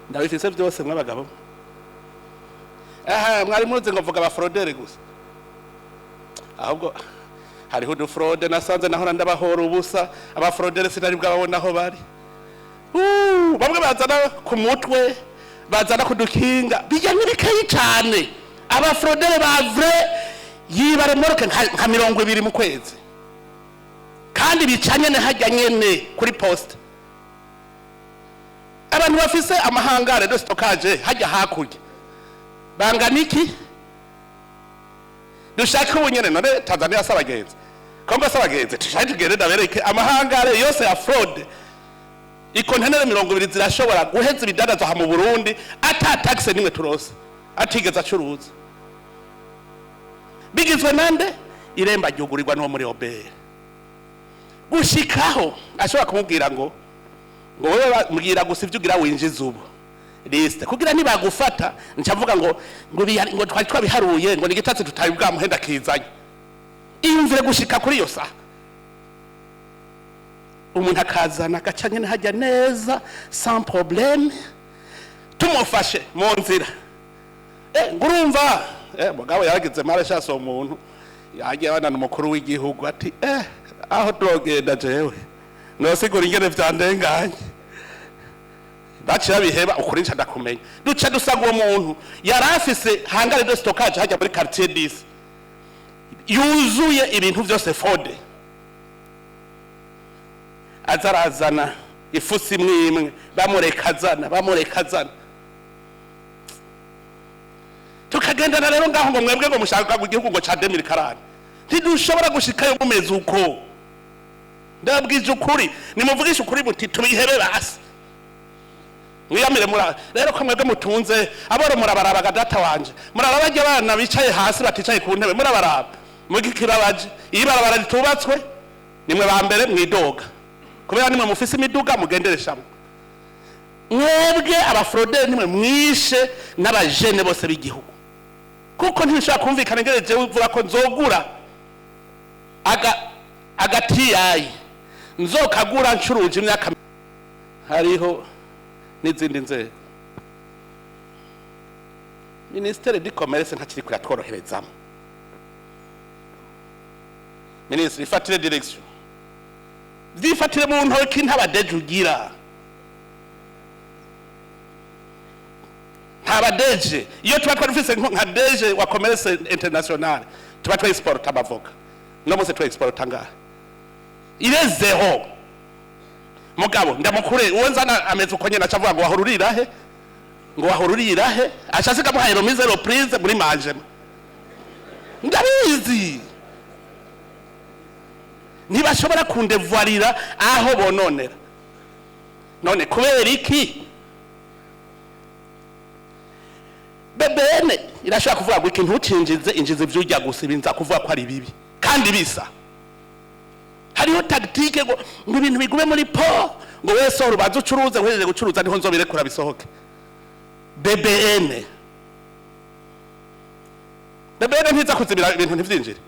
Ndabifise byose mw'abagabo. Aha mwari muzi ngo mvuga abafraudeur gusa, ahubwo hariho udufraude nasanze nahora ndabahora ubusa. Abafraudeur sinari bwababona aho bari. Bamwe bazana ku mutwe, bazana kudukinga, bijya n'ibikayi cyane. Abafraudeur ba vrai yiba remorque nka 20 mu kwezi, kandi bicanye ne hajya nyene kuri poste. Abantu bafise amahangare de stockage hajya hakurya. Bangana iki? Dushake ubu nyene. None Tanzania si abagenzi? Kongo si abagenzi? Dushake tugende ndabereke amahangare yose ya fraude. Ikontenere 20 zirashobora guheza ibidandazwa aha mu Burundi ata taxe nimwe turose, atigeze acuruza. Bigizwe nande? Iremba ryugurirwa n'uwo muri OBR, gushikaho ashobora kumubwira ngo wewe mbwira gusa ivyo ugira winjiza ubu, liste, kugira nibagufata ncavuga ngo twari twabiharuye, ngo ni igitatsi tutari bwamuhenda kizanye. Iyumvire gushika kuri iyo saha, umuntu akazana agaca nyene hajya neza sans problème, tumufashe mu nzira, ngo urumva, mugabo yaragize mara shasa. Uwo muntu yagiye abana umukuru w'igihugu ati aho turogenda jewe nosigura ingene vyandenganye. Baciye babiheba. Ukuri nca ndakumenya, duca dusanga uwo muntu yari afise hangar de stockage hajya muri quartier 10 yuzuye ibintu vyose fraude. Aza arazana ifusi imwe imwe, bamureka azana, bamureka azana, tukagendana. Rero ngaho ngo mwebwe ngo mushaka ngo igihugu ngo ca 2040, ntidushobora gushikayo mumeze uko. Ndabwije ukuri, nimuvugishe ukuri muti tubihebe basi, mwiyamire. Mura rero ko mwebwe mutunze aboro, murabarabaga data wanje, muraraba barya abana bicaye hasi baticaye ku ntebe, murabaraba mugikibabaje. Iyo ibarabara ritubatswe, nimwe ba mbere mwidoga, kubera nimwe mufise imiduga mugendereshamwe. Mwebwe aba fraudeurs nimwe mwishe n'abajene bose b'igihugu, kuko ntibishobora kumvikana ingene jewe uvuga ko nzogura agatiyayi, nzokagura ncuruje imyaka. Hariho n'izindi nzego, ministère du commerce ntakiri kuyatworoherezamo. Minisitiri, ifatire direction, vyifatire mu ntoki, ntabadeje ugira, ntabadeje. Iyo tuba twari dufise nka DG wa commerce international, tuba twa exporta amavoka, no munsi twa exporta ngaha irezeho. Mugabo ndamukure uwo nzana ameze uko nyene, acavuga ngo wahora urira he, ngo wahora urira he? Aca muhaye remise reprise muri manjema. Ndabizi, ntibashobora kundevuarira aho bononera. None kubera iki BBN irashobora kuvuga ngo ikintu ucinjize, injiza ivyo urya gusa, ibinza kuvuga ko ari bibi kandi bisa? Hariho tactique ngo ibintu bigume muri port, ngo wese urubanza ucuruze, uhejeje gucuruza niho nzobirekura bisohoke. BBN ntiza kuzibira ibintu ntivyinjire.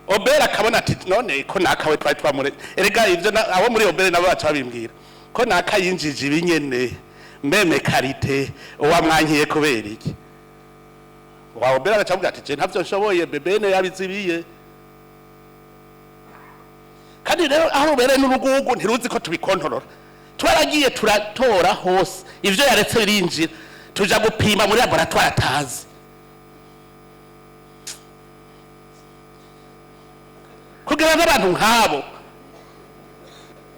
OBR akabona ati none ko nakawe twari twamure. Erega ivyo abo muri OBR nabo baca babimbwira ko naka yinjije ibinyene même qualité, uwamwankiye kubera iki? Wa OBR agaca avuga ati je ntavyo nshoboye, BBN yabizibiye. Kandi rero aho rubereye n'urugugu ntiruzi ko tubikontorora. Twaragiye turatora hose, ivyo yaretse birinjira, tuja gupima muri laboratoire atazi. Kugira n'abantu nk'abo,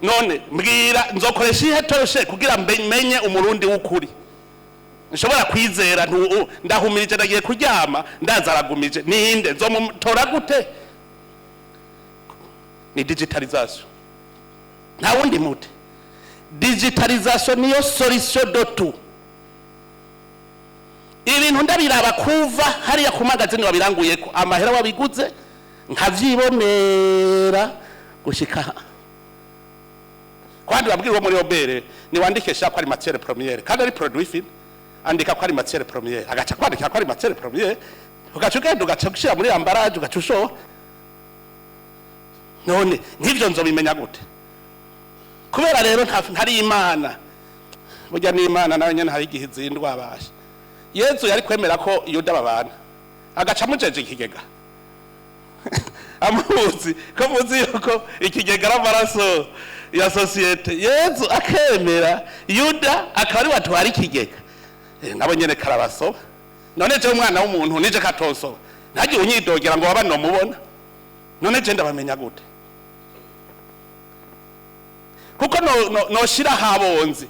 none mbwira, nzokoresha ihe toroshe kugira menye Umurundi w'ukuri nshobora kwizera? Ndahumirije, ndagiye kuryama, ndaza aragumije, ninde nzomutora gute? Ni digitalisation, nta wundi muti. Digitalisation niyo solution de tout. Ibintu ndabiraba kuva hariya ku magazini wabiranguye ko amahera wabiguze, nkavyibonera gushika kwandi. Babwirwa muri OBR niwandike sha ko ari matière première kandi ari produit fini. Andika ko ari matière première, agaca kwandika ko ari matière première, ugaca ugenda ugaca ushira muri emballage, ugaca ushora. None nk'ivyo nzobimenya gute? Kubera rero ntari Imana. Burya n'Imana nayo nyene hari igihe izindwa abasha. Yezu yari kwemera ko Yuda babana, agaca amujeje ikigega, amuzi ko muzi yuko ikigega ari amaraso ya société. Yezu akemera Yuda akaba ari watwara ikigega. Nabo nyene karabasoba. None je umwana w'umuntu nije katosoba, ntagiye unyidogera ngo waba nomubona. None je ndabamenya gute? Kuko no noshira habonzi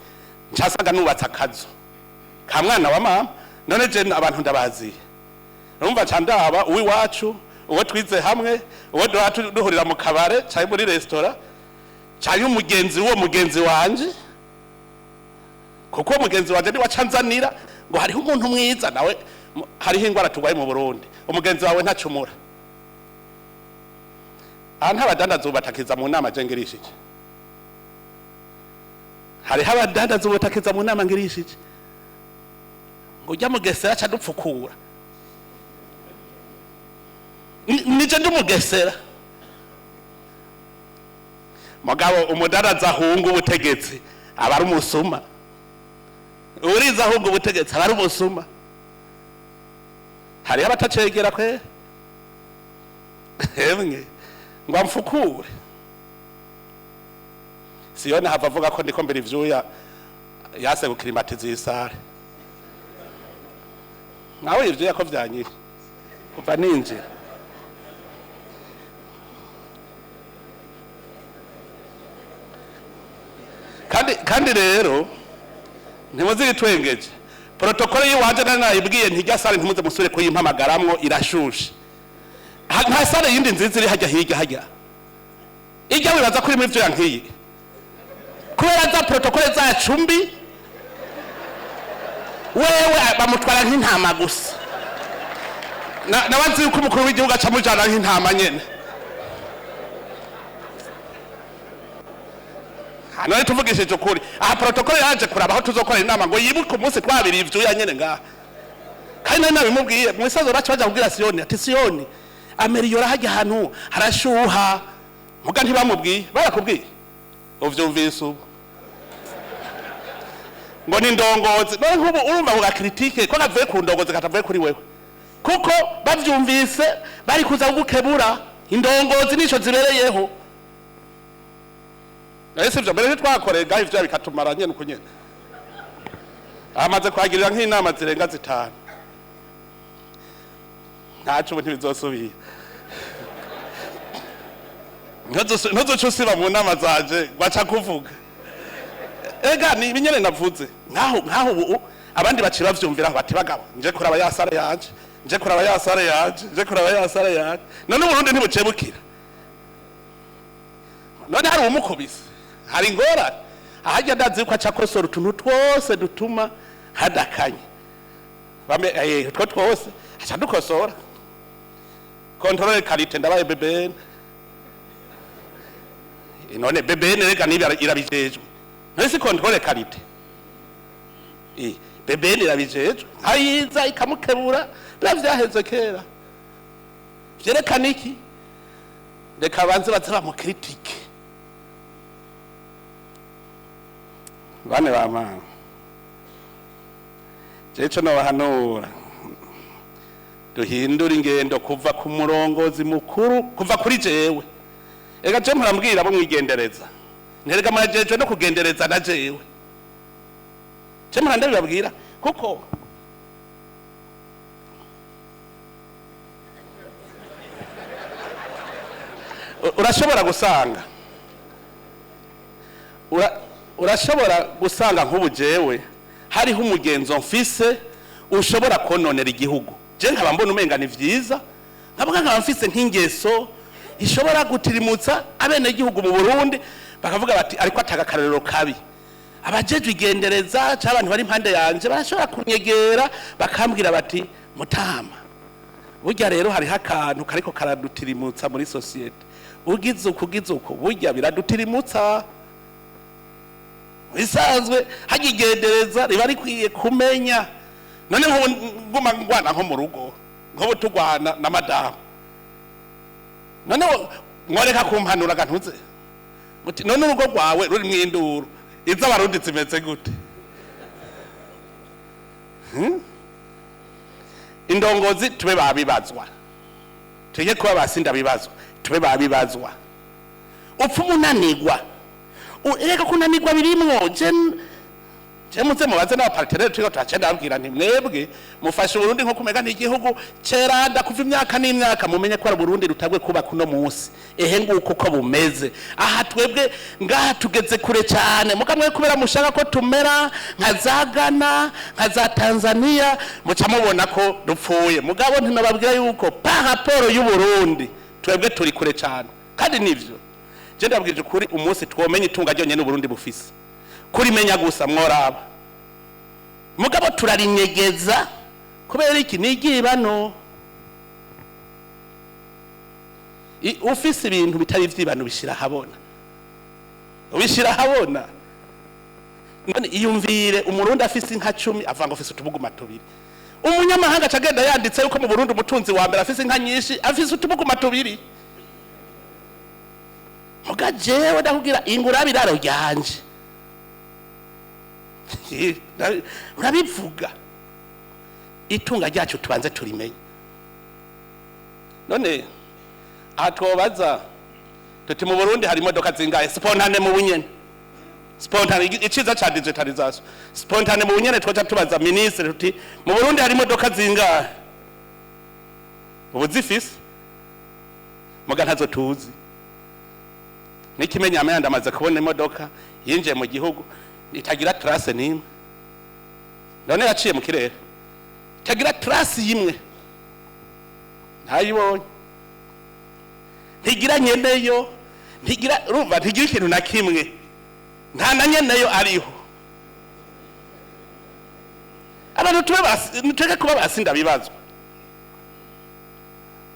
ncasanga nubatse akazu ka mwana wa mama. None je abantu ndabaziye, urumva ca ndaba uw'iwacu, uwo twize hamwe, uwo duhora duhurira mu kabare canke muri resitora, canke umugenzi w'uwo mugenzi wanje, kuko mugenzi wanje niwe acanzanira ngo hariho umuntu mwiza nawe. Hariho ingwara turwaye mu Burundi, umugenzi wawe ntacumura. Aha ntabadandaza ubatakiza mu nama je ngirishije, hariho abadandaza ubutakiza mu nama ngirishije ngo ujya mugesera aca dupfukura. Nije ndi umugesera, mugabo umudandaza ahunga ubutegetsi aba ari umusuma, uriza ahunga ubutegetsi aba ari umusuma. Hariho abatacegera kwe emwe ngo amfukure. Siyoni hava avuga ko ndiko mbere ivyuya yase gukirimatiza iyi sare, nawe ivyuya ko vyanyishe kuva ninjira. Kandi rero ntimuzigitwengeje, protokole y'iwanje nari nayibwiye ntijya sare, ntimuze musubire kuyimpamagaramwo, irashushe. Nta sare yindi nziza iri hajya hirya hajya ijya wibaza ko irimo ivyuya nk'iyi, kubera za protokole zacu mbi, wewe bamutwara nk'intama gusa. Nawe azi yuko umukuru w'igihugu aca amujana nk'intama nyene. None tuvugishije ukuri, aha protokole yaje kuraba aho tuzokora inama ngo yibuke umunsi twabiriye ivyuya nyene ngaha, kandi nari nabimubwiye mu isazo baca baja kubwira Siyoni ati Siyoni ameliyora hajya ahantu harashuha, muga ntibamubwiye. Barakubwiye uvyumvise ubu ngo ni ndongozi. None nk'ubu urumva ngo gakritike ko kavuye ku ndongozi katavuye kuri wewe, kuko bavyumvise bari kuza kugukebura. Indongozi nico zibereyeho. Ese ivyo mbere ntitwakoreye ngaho ivyo bikatumara nyene uko nyene? Amaze kwagirira nk'inama zirenga 5, ntaco ubu ntibizosubira. Ntuzoca usiba mu nama zanje waca kuvuga ega ni ibinyene navuze nkaho ubu abandi baciye bavyumviraho bati bagabo nje kuraba ya sare yanje, nje kuraba ya sare yanje, nje kuraba ya sare yanje. None Uburundi ntibucebukira, none hari uwumukubise, hari ingorane ahajya ndazi yuko aca akosora utuntu twose dutuma hadakanye. Bame utwo twose aca dukosora. Contrôle qualité ndabaye BBN, none BBN rega niba irabijejwe, none si contrôle qualité, BBN irabijejwe, nkayiza ikamukebura, biba vyaheze kera. Vyerekana iki? Reka banze baze bamukritike. Bane ba mama, jewe ico nobahanura, duhindure ingendo kuva ku murongozi mukuru, kuva kuri jewe. Ega je murambwira bo mwigendereza, nterega murajejwe no kugendereza na jewe. Je murandabibabwira kuko urashobora gusanga urashobora gusanga nk'ubu jewe hariho umugenzo mfise ushobora kononera igihugu, je nkaba mbona umenga ni vyiza, nkavuga nkaba mfise nk'ingeso ishobora gutirimutsa abenegihugu mu Burundi, bakavuga bati ariko ataka akarorero kabi. Abajejwe igendereza canke abantu bari impande yanje barashobora kunyegera bakambwira bati mutama, burya rero hariho akantu kariko karadutirimutsa muri sosiyete, ugize uku ugize uku burya biradutirimutsa. Bisanzwe hajya igendereza riba rikwiye kumenya. None nk'ubu nguma ngwana nko mu rugo, nk'ubu tugwana na madamu, none mworeka kumpanura gantuze muti none urugo rwawe ruri mw'induru iz'abarundi zimeze gute? Indongozi tube babibazwa, tujye kuba basinda bibazwa, tube babibazwa. Upfa umunanigwa, reka kunanigwa birimwo. Je Je muze mubaze n'aba partenaires turiko turacenda, ndababwira nti: "Mwebwe mufashe Uburundi nko kumega n'igihugu ceranda kuva imyaka n'imyaka. Mumenye ko ari Burundi rutagwe kubaka uno munsi. Ehe, nguko uko bumeze aha. Twebwe ngaha tugeze kure cyane. Mukamwe kubera mushaka ko tumera nka za Ghana, nka za Tanzania, muca mubona ko dupfuye. Mugabo ntinababwira yuko par rapport y'u Burundi twebwe turi kure cyane." Kandi nivyo, je ndabwije ukuri, umunsi twomenya itunga ryonyene Uburundi bufise, kurimenya gusa, mworaba. Mugabo turarinyegeza kubera iki? Ni iryibano. Ufise ibintu bitari ivyibano, bishira ahabona, ubishira ahabona. None iyumvire Umurundi afise inka 10, avuga ngo afise utubuguma tubiri. Umunyamahanga acagenda yanditse yuko mu Burundi umutunzi wa mbere afise inka nyinshi, afise utubuguma tubiri. Muga jewe ndakubwira, ingura biraro ryanje urabivuga. Itunga ryacu tubanze turimenye. None aha twobaza tuti: "Mu Burundi hari imodoka zingahe?" Spontané, mu bunyene, spontané. Iciza ca digitalisation, spontané, mu bunyene, twoca tubaza ministre tuti: "Mu Burundi hari imodoka zingahe?" Ubu zifise, muga ntazo tuzi. N'ikimenyamenya, ndamaze kubona imodoka yinjiye mu gihugu itagira trace n'imwe. None yaciye mu kirere, itagira trace y'imwe, ntayibonye, ntigira nyeneyo, ntigira, urumva, ntigira ikintu na kimwe, nta na nyeneyo ariho. Abantu tube basi, tureke kuba basinda bibazwa.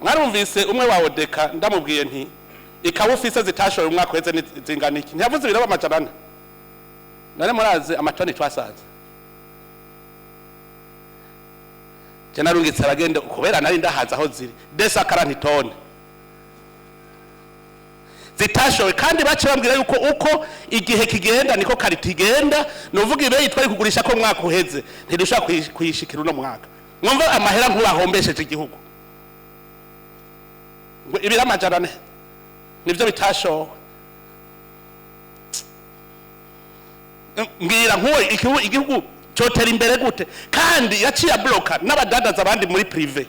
Mwarumvise umwe wa odeka, ndamubwiye nti: "Ikaba ufise zitashoye umwaka uheze ni zingana iki?" Ntiyavuze ibiro 400. None murazi amatoni twasanze? Je narungitse abagende, kubera nari ndahaza aho ziri, 240 tonnes zitashowe. Kandi bace bambwira yuko uko igihe kigenda niko qualité igenda. Nuvuga ibeyi twari kugurisha ko mwaka uheze ntidushobora kuyishikira uno mwaka. Mwumva amahera nk'ubahombesheje igihugu, ngo ibiro 400 nivyo bitashowe. Mbwira nk'uwo, igihugu cotera imbere gute? Kandi yaciye abloka n'abadandaza abandi muri privé,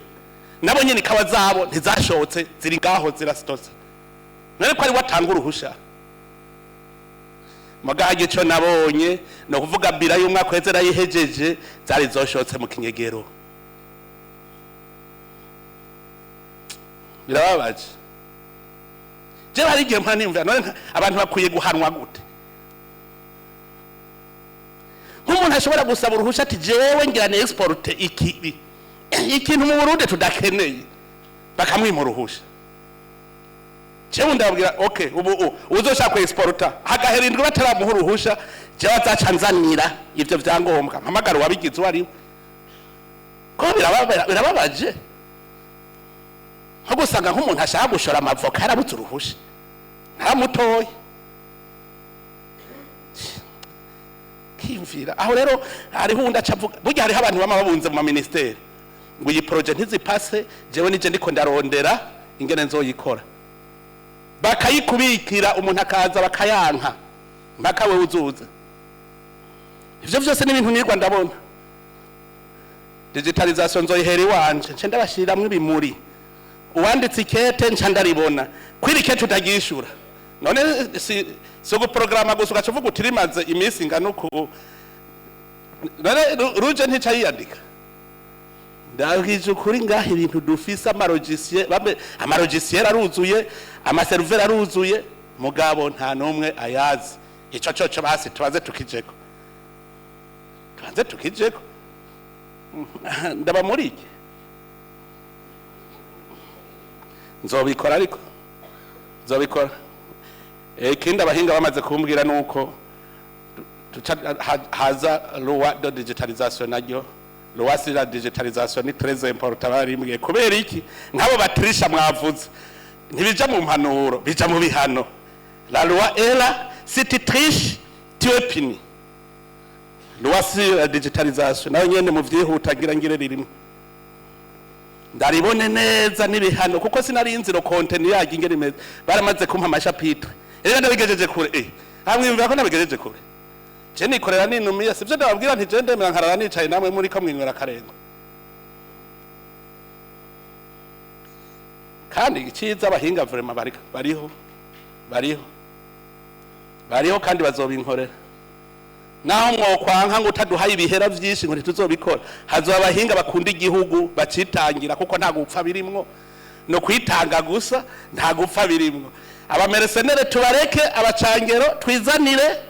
nabo nyene ikawa zabo ntizashotse, ziri ngaho zirasitose. None ko ari watanga uruhusha? Mugaha ico nabonye ni ukuvuga bilan y'umwaka uheze nayihejeje, zari zoshotse mu kinyegero. Birababaje. Jewe hari igihe mpora niyumvira: none abantu bakwiye guhanwa gute? Nk'umuntu ashobora gusaba uruhusha ati: "Jewe ngira ni exporte iki ikintu mu Burundi tudakeneye", bakamwima uruhusha. Jewe ndababwira: okay, ubu uzoshaka ku exporta hagahera indwi bataramuha uruhusha, jewe azaca nzanira ivyo vyangombwa, mpamagara uwabigize uwo ariwe. Ko birababaje nko gusanga nk'umuntu ashaka gushora amavoka yarabuze uruhusha, ntaramutoye. Kiyumvira aho rero, hariho uwundi aca avuga: burya hariho abantu bama babunze mu maministeri ngo iyi projet ntizipase, jewe nije ndiko ndarondera ingene nzoyikora. Bakayikubikira, umuntu akaza bakayanka mpaka wewe uzuza. Ivyo vyose ni ibintu nirwa ndabona. Digitalisation nzoyihera iwanje, nce ndabashiriramwo ibimuri. Uwanditse ikete nca ndaribona kwiri ikete utagishura. None si uguporogaramu gusa, ugaca uvuga uti rimaze iminsi ingana uku. None ruje ntica yiyandika. Ndabwije ukuri, ngaha ibintu dufise, ama logiciel bamwe, ama logiciel aruzuye, ama serveur aruzuye, mugabo nta n'umwe ayazi. Ico coco basi tubaze tukijeko, tubanze tukijeko. Ndaba muri iki nzobikora, ariko nzobikora. Ikindi abahinga bamaze kumbwira nuko haza loi de digitalisation. Naryo loi sur la digitalisation ni très important, barimbwiye. Kubera iki? Nk'abo batirisha mwavuze, ntibija mu mpanuro, bija mu bihano. La loi est là: si tu triches, tu es puni. Loi sur la digitalisation nayo nyene mu vyihuta ngira ngire ririmo, ndaribone neza n'ibihano, kuko sinari nzi le contenu yaryo ingene imeze. Baramaze kumpa ama chapitres, rero ndabigejeje kure. Hamwe ko nabigejeje kure. Je nikorera ninumiye, sivyo? Ndababwira nti je ndemera nkarara nicaye, namwe muri ko mwinywera akarengo. Kandi iciza, abahinga vraiment bariho, bariho, bariho, kandi bazobinkorera. Naho mwokwanka ngo utaduhaye ibihera vyinshi ngo ntituzobikora, hazoba abahinga bakunda igihugu bacitangira, kuko nta gupfa birimwo, no kwitanga gusa, nta gupfa birimwo. Aba mercenaires tubareke, abacangero twizanire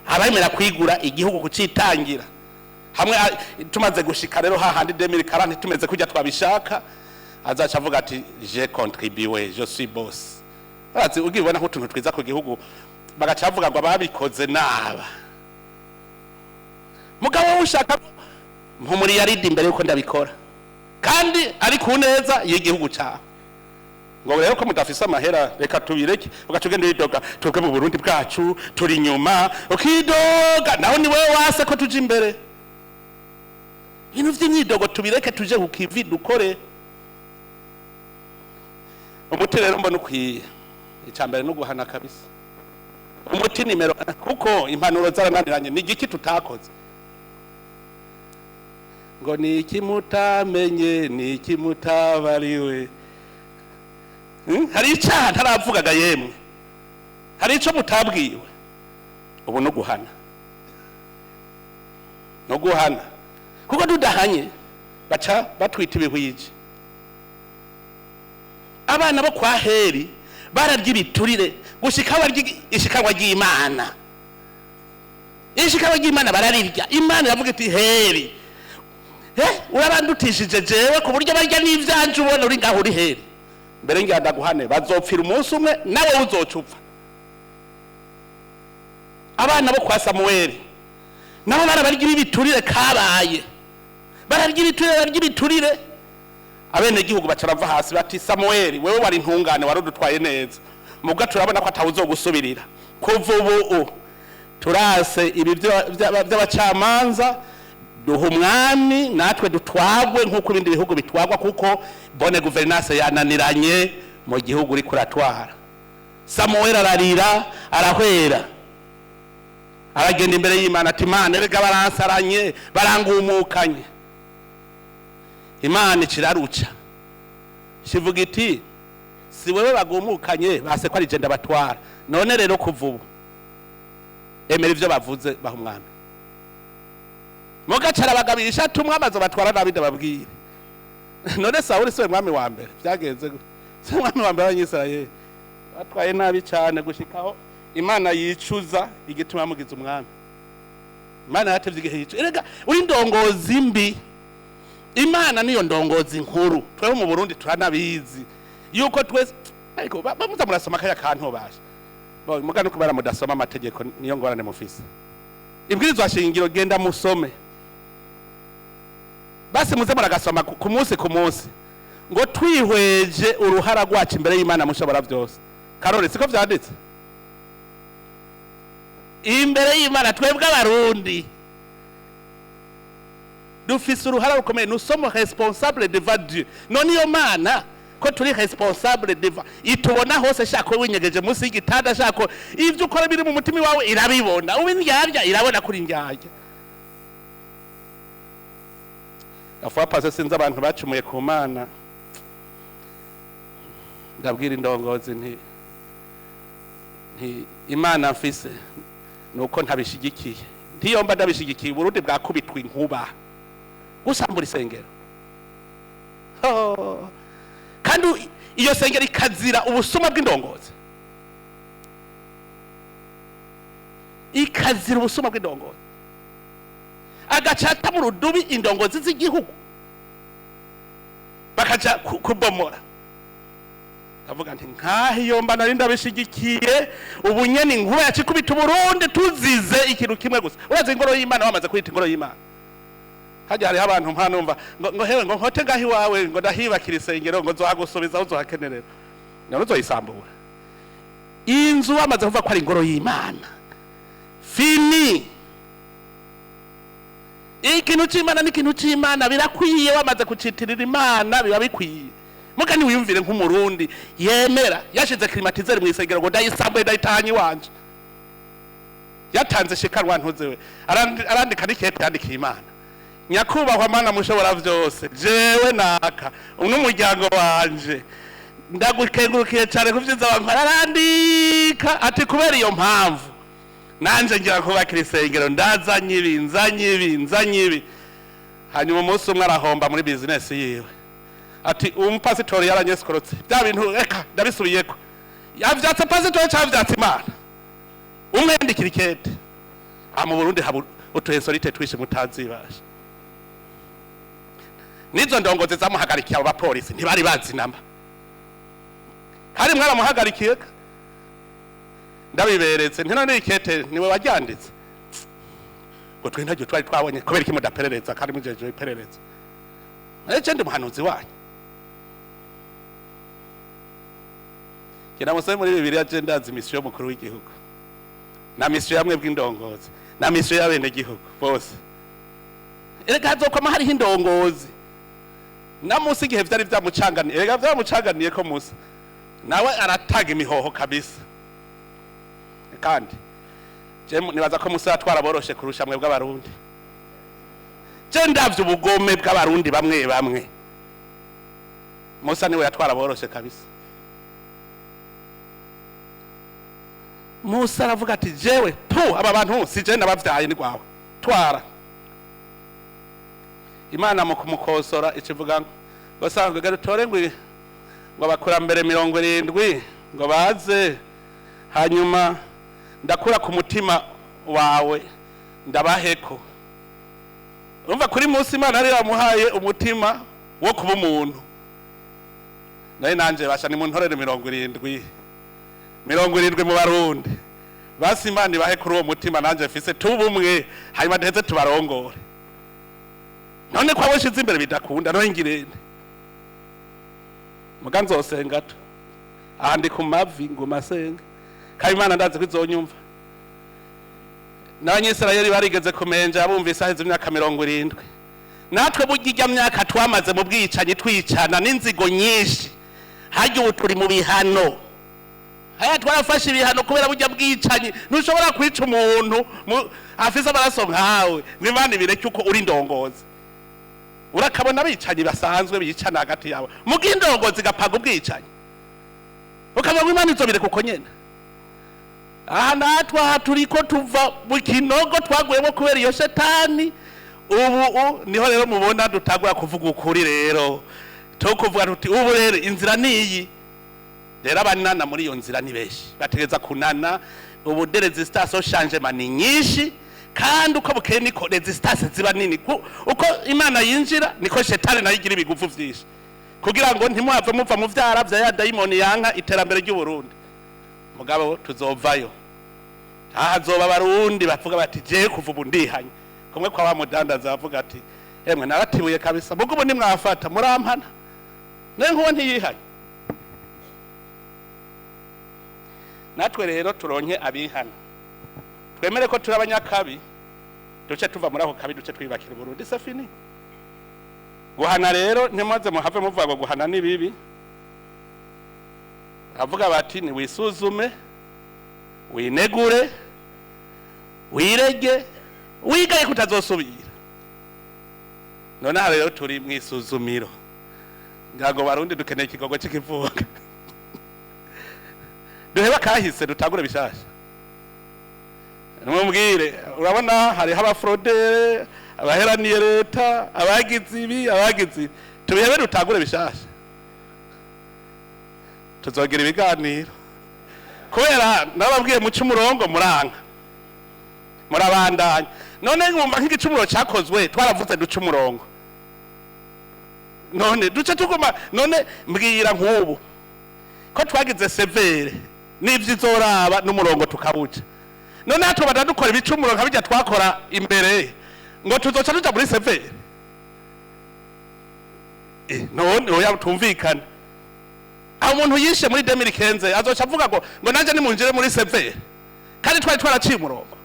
abemera kwigura igihugu, kucitangira hamwe. Tumaze gushika rero hahandi 2040 tumeze kujya twabishaka, azaca avuga ati: "J'ai contribué, je suis boss." Barazi ugibona nk'utuntu twiza ku gihugu, bagaca bavuga ngo ababikoze naba. Mugabo wowe ushaka mpumuriyaridi imbere yuko ndabikora, kandi ari ku neza y'igihugu cyawe. Ngo rero ko mudafise amahera, reka tubireke. Ugaca ugenda widoga: "Twebwe mu Burundi bwacu turi inyuma." Ukidoga, naho ni wewe wase ko tuja imbere. Ibintu vy'imyidogo tubireke, tuje ku kivi, dukore. Umuti rero mbona ukwiye, icya mbere no guhana kabisa, umuti nimero, kuko impanuro zarananiranye. Ni igiki tutakoze? Ngo ni iki mutamenye? Ni iki mutabariwe? Hari icyaha ntaravugaga? Yemwe, hari ico mutabwiwe? Ubu no guhana, no guhana, kuko tudahanye baca batwita ibihwije. Abana bo kwa Heri bararya ibiturire gushika barya ishikanwa ry'Imana. Ishikanwa ry'Imana bararirya. Imana iravuga iti: "Heri, urabandutishije jewe ku buryo barya n'ivyanje, ubona uri ngaho uri Heri. Mbere ngira ndaguhane, bazopfira umunsi umwe, nawe uzoca upfa." Abana bo kwa Samuweli nabo barabarya ibiturire, kabaye, bararya ibiturire, bararya ibiturire. Abenegihugu baca bava hasi bati: "Samuweli, wewe wari intungane, wari udutwaye neza, muga turabona ko atawuzogusubirira. Kuva ubu turase ibi by'abacamanza, duha umwami natwe dutwagwe nk'uko ibindi bihugu bitwagwa, kuko bonne gouvernance yananiranye mu gihugu uriko uratwara." Samuweli ararira, arahwera, aragenda imbere y'Imana ati: "Imana, erega baransaranye, barangumukanye." Imana ikiraruca, kivuga iti: "Si wewe bagumukanye, base ko ari je ndabatwara. None rero kuva ubu emera ivyo bavuze, baha umwami." Mugacara bagabisha ati: "Umwami azobatwara nabi, ndababwire." None Sawuli siwe mwami wa mbere vyagenze gute? Si mwami wa mbere w'Abanyisirayeli batwaye nabi cyane gushikaho Imana yicuza igituma yamugize umwami? Imana yatevye igihe yicuza. Erega uri ndongozi mbi, Imana niyo ndongozi nkuru. Twebwe mu Burundi turanabizi yuko twese, ariko bamuza murasoma kaya kantu basha bo muga nuko bara mudasoma amategeko, niyo ngorane mufise. Ibwirizwa shingiro, genda musome basi, muze muragasoma ku munsi ku munsi. Ngo twihweje uruhara rwacu imbere y'Imana mushobora byose. Karori, siko vyanditse? Imbere y'Imana, twebwe Abarundi dufise uruhara rukomeye. Nous sommes responsables devant Dieu. None iyo Mana ko turi responsable devant, itubona hose. Shaka winyegeje munsi y'igitanda, shaka ivyo ukora biri mu mutima wawe, irabibona. Uba indyarya, irabona kuri indyarya. La fois passée, sinzi abantu bacumuye ku Mana, ndabwira indongozi nti: "Imana mfise nuko ntabishigikiye. Ntiyomba ndabishigikiye, Burundi bwakubitwa inkuba gusambura isengero." Oh. Kandi iyo sengero ikazira ubusuma bw'indongozi, ikazira ubusuma bw'indongozi, agacata mu rudubi indongozi z'igihugu bakaja kubomora. Ndavuga nti: "Nkaho iyo mba nari ndabishigikiye, ubu nyene inkuba yacikubita Uburundi tuzize ikintu kimwe gusa." Urazi ingoro y'Imana bamaze kwita ingoro y'Imana, hajya hariho abantu mpanumva ngo hewe, ngo nkote ngaho iwawe, ngo ndahibakira isengero, ngo nzohagusubiza uzohakenerera, none uzoyisambura inzu bamaze kuvuga ko ari ingoro y'Imana? Fini. Ikintu c'Imana n'ikintu c'Imana birakwiye, wamaze kucitirira Imana biba bikwiye. Muga niwiyumvire nk'Umurundi yemera yashize climatiseur mu isengero, ngo ndayisambuye, ndayitahanye iwanje. Yatanze shikanwa ntuzewe, arandika n'ikete yandikiye Imana: "Nyakubahwa Mana mushobora vyose, jewe naka n'umuryango wanje ndagukengurukiye cyane ku vyiza wankora." Arandika ati: "Kubera iyo mpamvu nanje ngira kubakira isengero, ndazanye ibi, nzanye ibi, nzanye ibi." Hanyuma umunsi umwe arahomba muri bizinesi yiwe, ati: "Umupasitori yaranyesikorotse, bya bintu reka ndabisubiyeko." Yavyatse pasitori cyangwa vyatse Imana? Umwe yandikira ikete. Aha mu Burundi haba utu insolite twishi mutazibasha. N'izo ndongozi zamuhagarikiye, abo bapolisi ntibari bazi namba kandi mwaramuhagarikiye ka? Ndabiberetse nti: "None ikete niwe waryanditse?" Ngo: "Twe ntaryo twari twabonye." Kubera iki mudaperereza kandi mujeje iperereza? Ece ndi muhanuzi wanyu. Kina musome muri Bibiliya. Je ndazi mission y'umukuru w'igihugu na mission yamwe bw'indongozi na mission y'abenegihugu bose. Erega hazokoma hariho indongozi na Musa igihe vyari vyamucanganiye. Erega vyamucanganiye ko Musa nawe arataga imihoho kabisa. Kandi je nibaza ko Musa yatwara boroshe kurusha mwe bw'Abarundi. Je ndavye ubugome bw'Abarundi bamwe bamwe, Musa niwe yatwara boroshe kabisa. Musa aravuga ati: "Jewe tu aba bantu si je nabavyaye, ni gwawe, twara." Imana mu kumukosora ikivuga ngo sangwe gari utore ngo abakurambere 70 ngo baze, hanyuma ndakura ku mutima wawe ndabaheko. Urumva kuri munsi Imana yari yamuhaye umutima wo kuba umuntu. Nawe nanje basha ni mu ntorere 70, 70 mu Barundi basi, Imana ibahe kuri uwo mutima nanje mfise, tuba umwe, hanyuma duheze tubarongore. None ko abo nshize imbere bidakunda, none ngirente? Muga nzosenga to aha, ndi ku mavi nguma asenga, kandi Imana ndazi ko izonyumva. N'Abanyisirayeli barigeze kumenja bumvise haheze imyaka 70. Natwe burya ijya myaka twamaze mu bwicanyi, twicana n'inzigo nyinshi, harya ubu turi mu bihano. Haya twarafashe ibihano kubera burya bwicanyi. Ntushobora kwica umuntu afise amaraso nkawe ngo Imana ibireke uko uri indongozi. Urakabona abicanyi basanzwe bicana hagati yabo, muga indongozi igapaga ubwicanyi, ukavuga ngo Imana izobireka uko nyene. Aha natwe aha turiko tuva mu kinogo twaguyemo kubera iyo shetani. Ubu niho rero mubona dutangura kuvuga ukuri rero, tukuvuga tuti: "Ubu rero inzira niyi." Rero abanana muri iyo nzira ni benshi, bategeza kunana. Ubu de résistance au changement ni nyinshi, kandi uko bukeye niko résistance ziba nini. Uko Imana yinjira niko shetani nayo igira ibigufu vyinshi, kugira ngo ntimuhave muva mu vyara vya ya dayimoni yanka iterambere ry'u Burundi. Mugabo tuzovayo. Aha hazoba Abarundi bavuga bati: "Jewe kuva ubu ndihanye." Kumwe kwa wa mudandaza bavuga ati: "Emwe, naratibuye kabisa, mugo ubu nimwafata murampana." Naye nkuwo ntiyihanye. Natwe rero turonke abihana, twemere ko turi abanyakabi, duce tuva muri ako kabi, duce twiyubakira Uburundi. C'est fini. Guhana rero, ntimuze muhave muvuga ngo guhana ni bibi. Baravuga bati: "Niwisuzume, winegure, wirege, wigaye kutazosubira." None aha rero turi mu isuzumiro. Ngira Barundi dukeneye ikigogo cy'ikivuga, duheba kahise, dutangure bishasha. Nimubwire, urabona hariho aba fraudeurs, abaheraniye leta, abagize ibi, abagize ibi. Tubihebe, dutangure bishasha. Tuzogira ibiganiro kubera nababwiye muce umurongo, muranka, murabandanya. None nkumva nk'igicumuro cyakozwe, twaravuze duce umurongo, none duce tuguma. None mbwira, nk'ubu ko twagize CVR n'ibyo izoraba n'umurongo tukawuca, none hatubada dukora ibicumuro nka bijya twakora imbere, ngo tuzoca tuja muri CVR? None oya, tumvikane. Aho umuntu yishe muri 2015 azoca avuga ngo nanje nimunjire muri CVR, kandi twari twaraciye umurongo?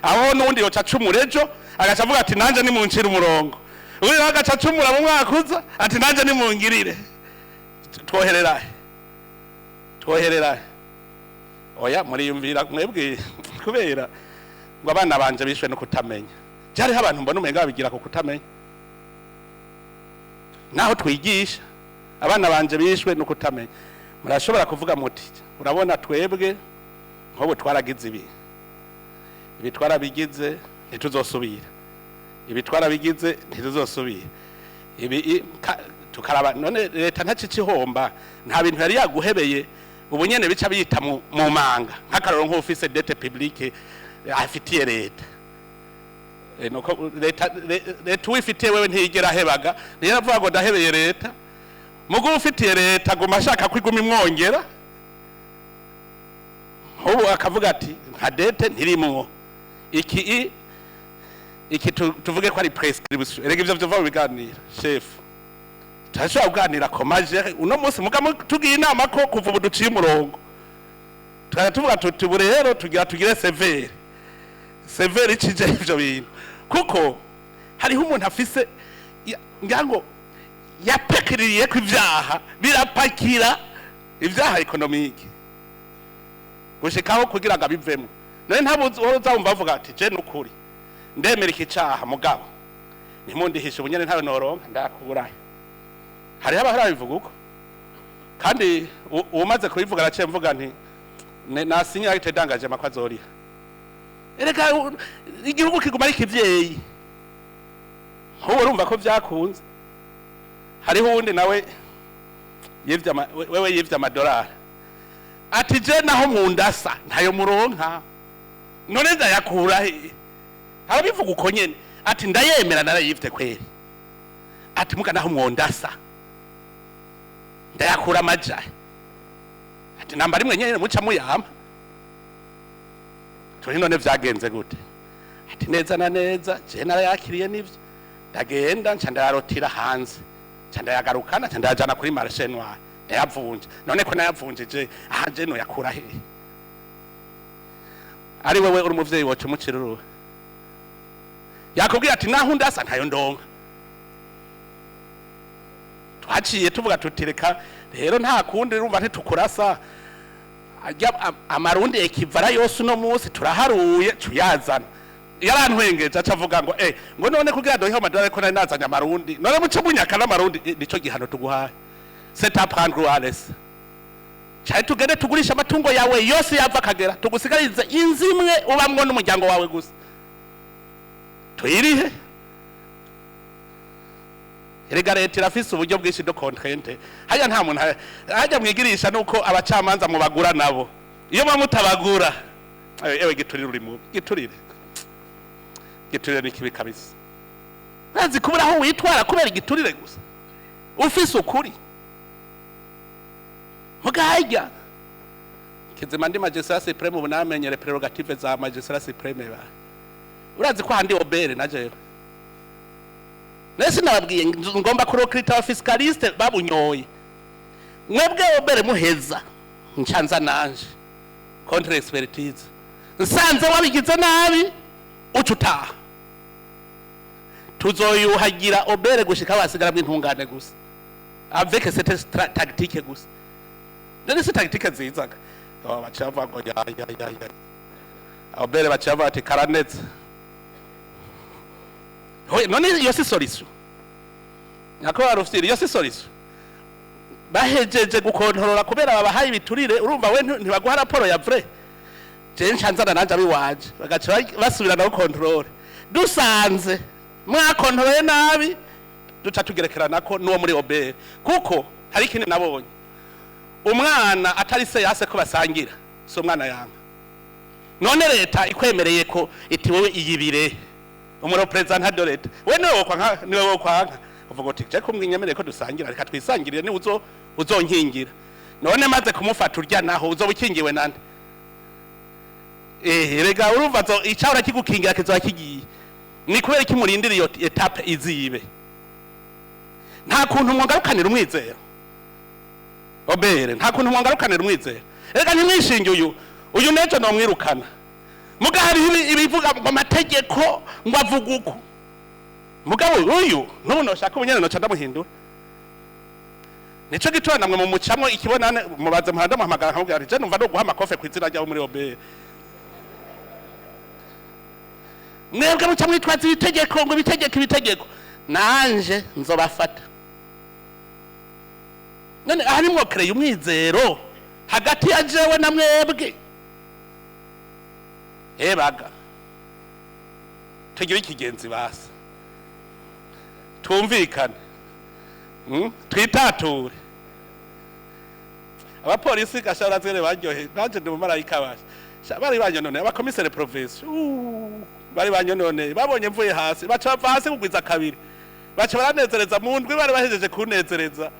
Aho n'uwundi yoca acumura ejo, agaca avuga ati: "Nanje nimuncire umurongo." Uyu nawe agaca acumura mu mwaka uza, ati: "Nanje nimungirire." Twohererahe? Twohererahe? Oya, muriyumvira mwebwe kubera Ngo abana banje bishwe no kutamenya. Byariho abantu mbona umenga babigira ku kutamenya, naho twigisha. Abana banje bishwe no kutamenya. Murashobora kuvuga muti: "Urabona twebwe nk'ubu twaragize ibi, ibi twarabigize, ntituzosubira, ibi twarabigize, ntituzosubira ibi." Tukaraba none leta ntacica ihomba, nta bintu yari yaguhebeye, ubu nyene bica biyita mu manga. Nk'akarorero, nk'ufise dette publique afitiye leta. Nuko leta uwifitiye wewe ntiyigera ahebaga, niyo aravuga ngo ndahebeye leta. Mugo ufitiye leta aguma ashaka ko iguma imwongera. Nk'ubu akavuga ati nka dette ntirimwo iki iki tuvuge ko ari prescription. Erega ivyo vyova mu biganiro, chef, turashobora kuganira komaje uno munsi, muga tugiye inama ko kuva ubu duciye umurongo, tukajya tuvuga tuti ubu rero tugira tugire sévère, sévère icije ivyo bintu, kuko hariho umuntu afise ngira ngo yapakiriye ko ivyaha, birapakira ivyaha économique gushikaho kugira ngo abivemo. None ntabuzi uhora uzawumva bavuga ati: "Je nukuri ndemera iki caha, mugabo ntimundihishe ubunyene, ntawe noronka ndakurahe." Hariho abahora babivuga uko, kandi uwumaze kubivuga araciye mvuga nti nasinye acte d'engagement ko azoriha. Erega igihugu kiguma ari kivyeyi. Nk'ubu urumva ko vyakunze. Hariho uwundi nawe yivye wewe yivye amadolari, ati: "Je naho mundasa ntayo muronka, none ndayakura he?" Arabivuga uko nyene, ati: "Ndayemera, narayivye kweri," ati: "Muga naho mwondasa ndayakura amaja?" Ati: "Namba rimwe nyene muca muyampa." Turi none vyagenze gute? Ati: "Neza na neza je narayakiriye nivyo, ndagenda nca ndayarotira hanze, nca ndayagarukana, nca ndayajana kuri marché noir, ndayavunja. None ko nayavunjije aha, je noyakura hehe?" Ari wewe uri umuvyeyi, woca umucira uruhe? Yakubwira ati: "Naho ndasa ntayo ndonka." Twaciye tuvuga tuti: "Reka rero, nta kundi, urumva ntitukurasa, ajya amarundi équivalent yose uno munsi turaharuye, tuyazana." Yarantwengeje, aca avuga ngo ngo none kugira dohe amadolari ko nari nazanye amarundi, none muce munyaka n'amarundi? Nico gihano tuguhaye, c'est à prendre ou à laisser. Cari tugende tugurisha amatungo yawe yose yava akagera, tugusigarize inzu imwe ubamwo n'umuryango wawe gusa, tuyirihe. Erega leta irafise uburyo bwinshi de contrainte. Hajya nta muntu hajya mwigirisha nuko abacamanza mubagura nabo, iyo muba mutabagura. Ewe giturire, uri mubi, giturire, giturire ni kibi kabisa. Urazi kubura aho witwara kubera igiturire gusa, ufise ukuri mugahajya kizima. Ndi magistrat suprême, ubu namenyere prérogatives za magistrat suprême. Ba urazi ko handi OBR na jewe nese nababwiye ngomba kurecruta aba fiscalistes babunyoye. Mwebwe OBR muheza, ncanza nanje contre expertise, nsanze wabigize nabi, uca utaha. Tuzoyuhagira OBR gushika basigaramwo intungane gusa, avec cette tactique gusa. None si tactique nziza? Oh, baca bavuga ngo ya ya ya ya, OBR baca bavuga ati karaneze. Hoye, none iyo si solution, nyakubahwa Rufyiri? Iyo si solution? Bahejeje gukontorora kubera babahaye ibiturire, urumva we ntibaguha raporo ya vrai. Je ncanzana nanje abiwanje, bagaca basubira nabo contrôle. Dusanze mwakontoreye nabi, duca tugerekerana ko n'uwo muri OBR, kuko hari ikindi nabonye: umwana atari se yase ko basangira, si umwana yanga. None leta ikwemereye ko iti wowe iyibire umureprésentant de l'État, we niwe wokwanka, niwe wokwanka uvuga uti: "Je kumwinyemereye ko dusangira, reka twisangirire, ni uzo uzonkingira." None maze kumufata urya, naho uzoba ukingiwe nande? Rega urumva zo icahora kigukingira kizoba kigiye. Ni kubera iki murindira iyo étape izibe? Nta kuntu mwogarukanira umwizero OBR, nta kuntu mwogarukanira umwizero. Reka ntimwishinge uyu nejo nomwirukana. Muga hariho ibivuga ngo amategeko ngo avuga uku, mugabo uyu n'ubu noshaka ubunyene noca ndamuhindura. Nico gituma namwe mu mucamwo ikibonane, mubaze muhanda, muhamagara nkamubwira ati: "Je numva no guha amakofe ku izina ryabo muri OBR." Mwebwe muca mwitwaza ibitegeko, ngo ibitegeko, ibitegeko, nanje nzobafata. None aha nimwokereye umwizero hagati ya jewe na mwebwe? Ebaga tugire ikigenzi basa, twumvikane, Twitature. Abapolisi gashara zere baryohe, nanje ndi umumarayika basha. Bari banyononeye aba commissaire province, bari banyononeye, babonye mvuye hasi baca bava hasi kugwiza kabiri, baca baranezereza mu ndwi, bari bahejeje kunezereza,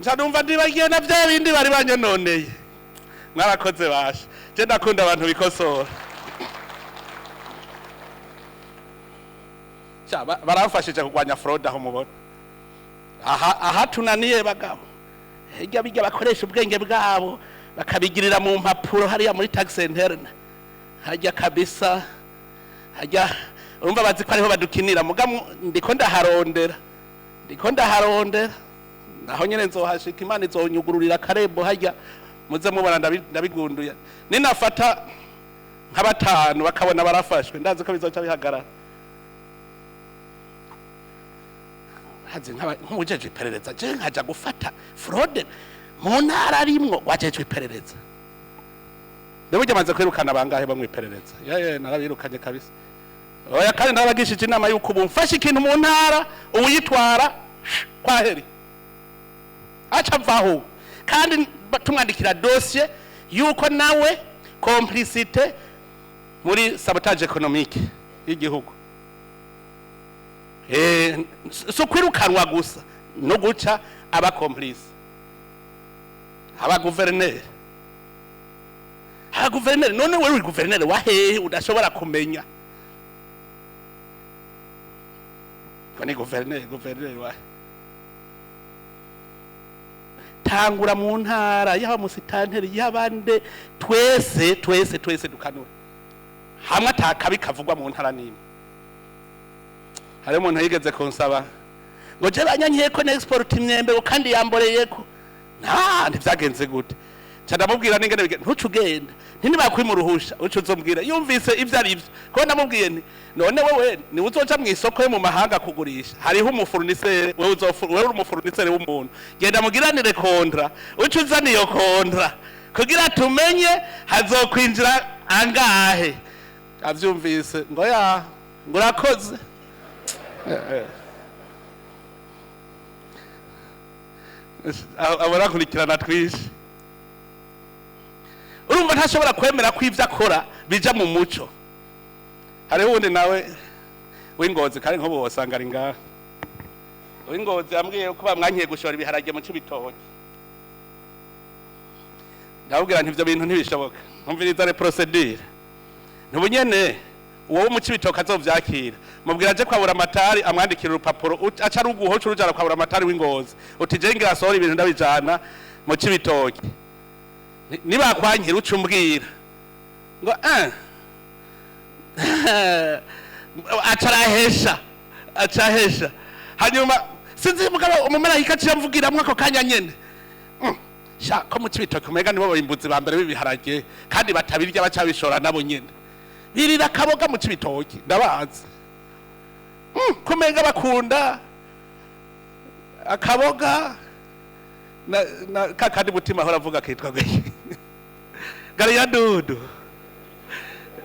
nca numva ndibagiye na vya bindi bari banyononeye. Mwarakoze basha, je ndakunda abantu bikosora. Baramfashije kurwanya fraude aho mubona aha aha tunaniye bagabo, hirya bijya bakoresha ubwenge bwabo bakabigirira mu mpapuro hariya muri tax interne, hajya kabisa, hajya urumva bazi ko ariho badukinira. Muga ndiko ndaharondera, ndiko ndaharondera, naho nyene nzohashika, Imana izonyugururira akarembo hajya, muze mubona ndabigunduye. Ninafata nka batanu bakabona barafashwe, ndazi ko bizoca bihagarara. Hazi nk'uwujejwe iperereza, je nkaja gufata fraude mu ntara arimwo wajejwe iperereza. Ndabujya amaze kwirukana bangahe bo mw'iperereza? Yeye narabirukanye kabisa. Oya, kandi narabagishije inama yuko ubu mfashe ikintu mu ntara uwuyitwara kwaheri aca avaho, kandi tumwandikira dossier yuko nawe complicité muri sabotage économique y'igihugu. So kwirukanwa gusa no guca aba complice, aba gouverneur, aba gouverneur. None wewe uri gouverneur wa hehe udashobora kumenya ko ni gouverneur? Gouverneur wa tangura mu ntara, yaba musitanteri, y'abande, twese twese twese dukanura hamwe, atakabi kavugwa mu ntara n'imwe. Hari umuntu yigeze kunsaba ngo je banyankiye ko n'export imyembe, ngo kandi yamboreyeko, nta ntivyagenze gute? Nca ndamubwira n'ingene ntuce ugenda, ntibakwima uruhusha, uce uzombwira. Yumvise ivyo ari vyo, kuko ndamubwiye nti none wewe ni uzoja mu isoko yo mu mahanga kugurisha, hariho umu fournisseur, wewe wewe uri umu fournisseur w'umuntu, genda mugiranire contrat, uce uzana iyo contrat kugira tumenye hazokwinjira angahe. Avyumvise ngo ya, ngo urakoze. Abarakurikirana twishi, urumva ntashobora kwemera ko ivyo akora bija mu muco. Hariho uwundi nawe w'ingozi, kandi nk'ubu wosanga ari ngaha, w'ingozi yambwiye ko bamwankiye gushora ibiharage mu Cibitoke. Ndababwira nti ivyo bintu ntibishoboka, ntumviriza les procédures, ntubu nyene uwo wo mu Cibitoke azovyakira, mubwira aje kwabura amatari amwandikira urupapuro, aca aruguho, uca urujana kwabura amatari w'ingozi, uti je ngira asohora ibintu ndabijana mu Cibitoke. Nibakwankira uca umbwira. Ngo aca arahesha, aca ahesha. Hanyuma sinzi mugabo umumarayika aciye amvugiramwo ako kanya nyene. Sha ko mu Cibitoke umenga nibo bimbuzi ba mbere b'ibiharage, kandi batabirya baca bishora nabo nyene, birira akaboga mu Cibitoke, ndabazi. Kumenga bakunda akaboga na kakandi mutima ahora avuga kitwa gake, gariya dudu,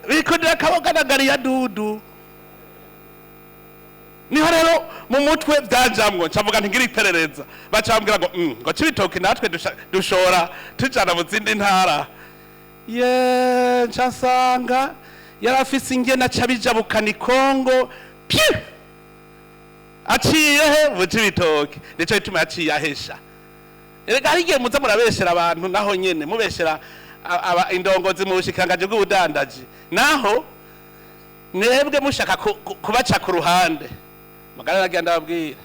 bikundira akaboga na gariya dudu. Niho rero mu mutwe byanjamwo, ncavuga nti ngira iperereza, baca bambwira ngo ngo Cibitoke natwe dushora tujana mu zindi ntara. Ye, nca nsanga yarafise ingene aca bijabukana ikongo pyu, aciye he? Mu Cibitoke. Nico gituma yaciye ahesha. Erega hari igihe muza murabeshera abantu, naho nyene mubeshera indongozi mu bushikiranganji bw'ubudandaji, naho mwebwe mushaka kubaca ku ruhande. Magara nagira ndababwira,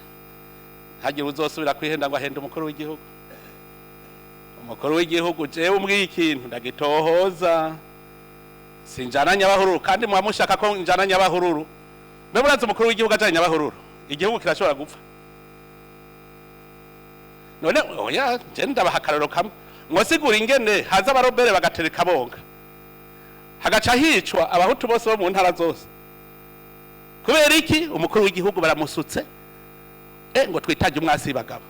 ntagire uzosubira kwihenda ngo ahende umukuru w'igihugu. Umukuru w'igihugu jewe umbwiye ikintu ndagitohoza, sinjana Nyabahururu, kandi muba mushaka ko njana Nyabahururu. Mbe murazi umukuru w'igihugu ajanye Nyabahururu igihugu kirashobora gupfa? None oya, je ndabaha akarorero kamwe, ngo sigura ingene haza abarobere bagatereka bonga, hagaca hicwa abahutu bose bo mu ntara zose. Kubera iki? Umukuru w'igihugu baramusutse, ngo twitage umwasi bagabo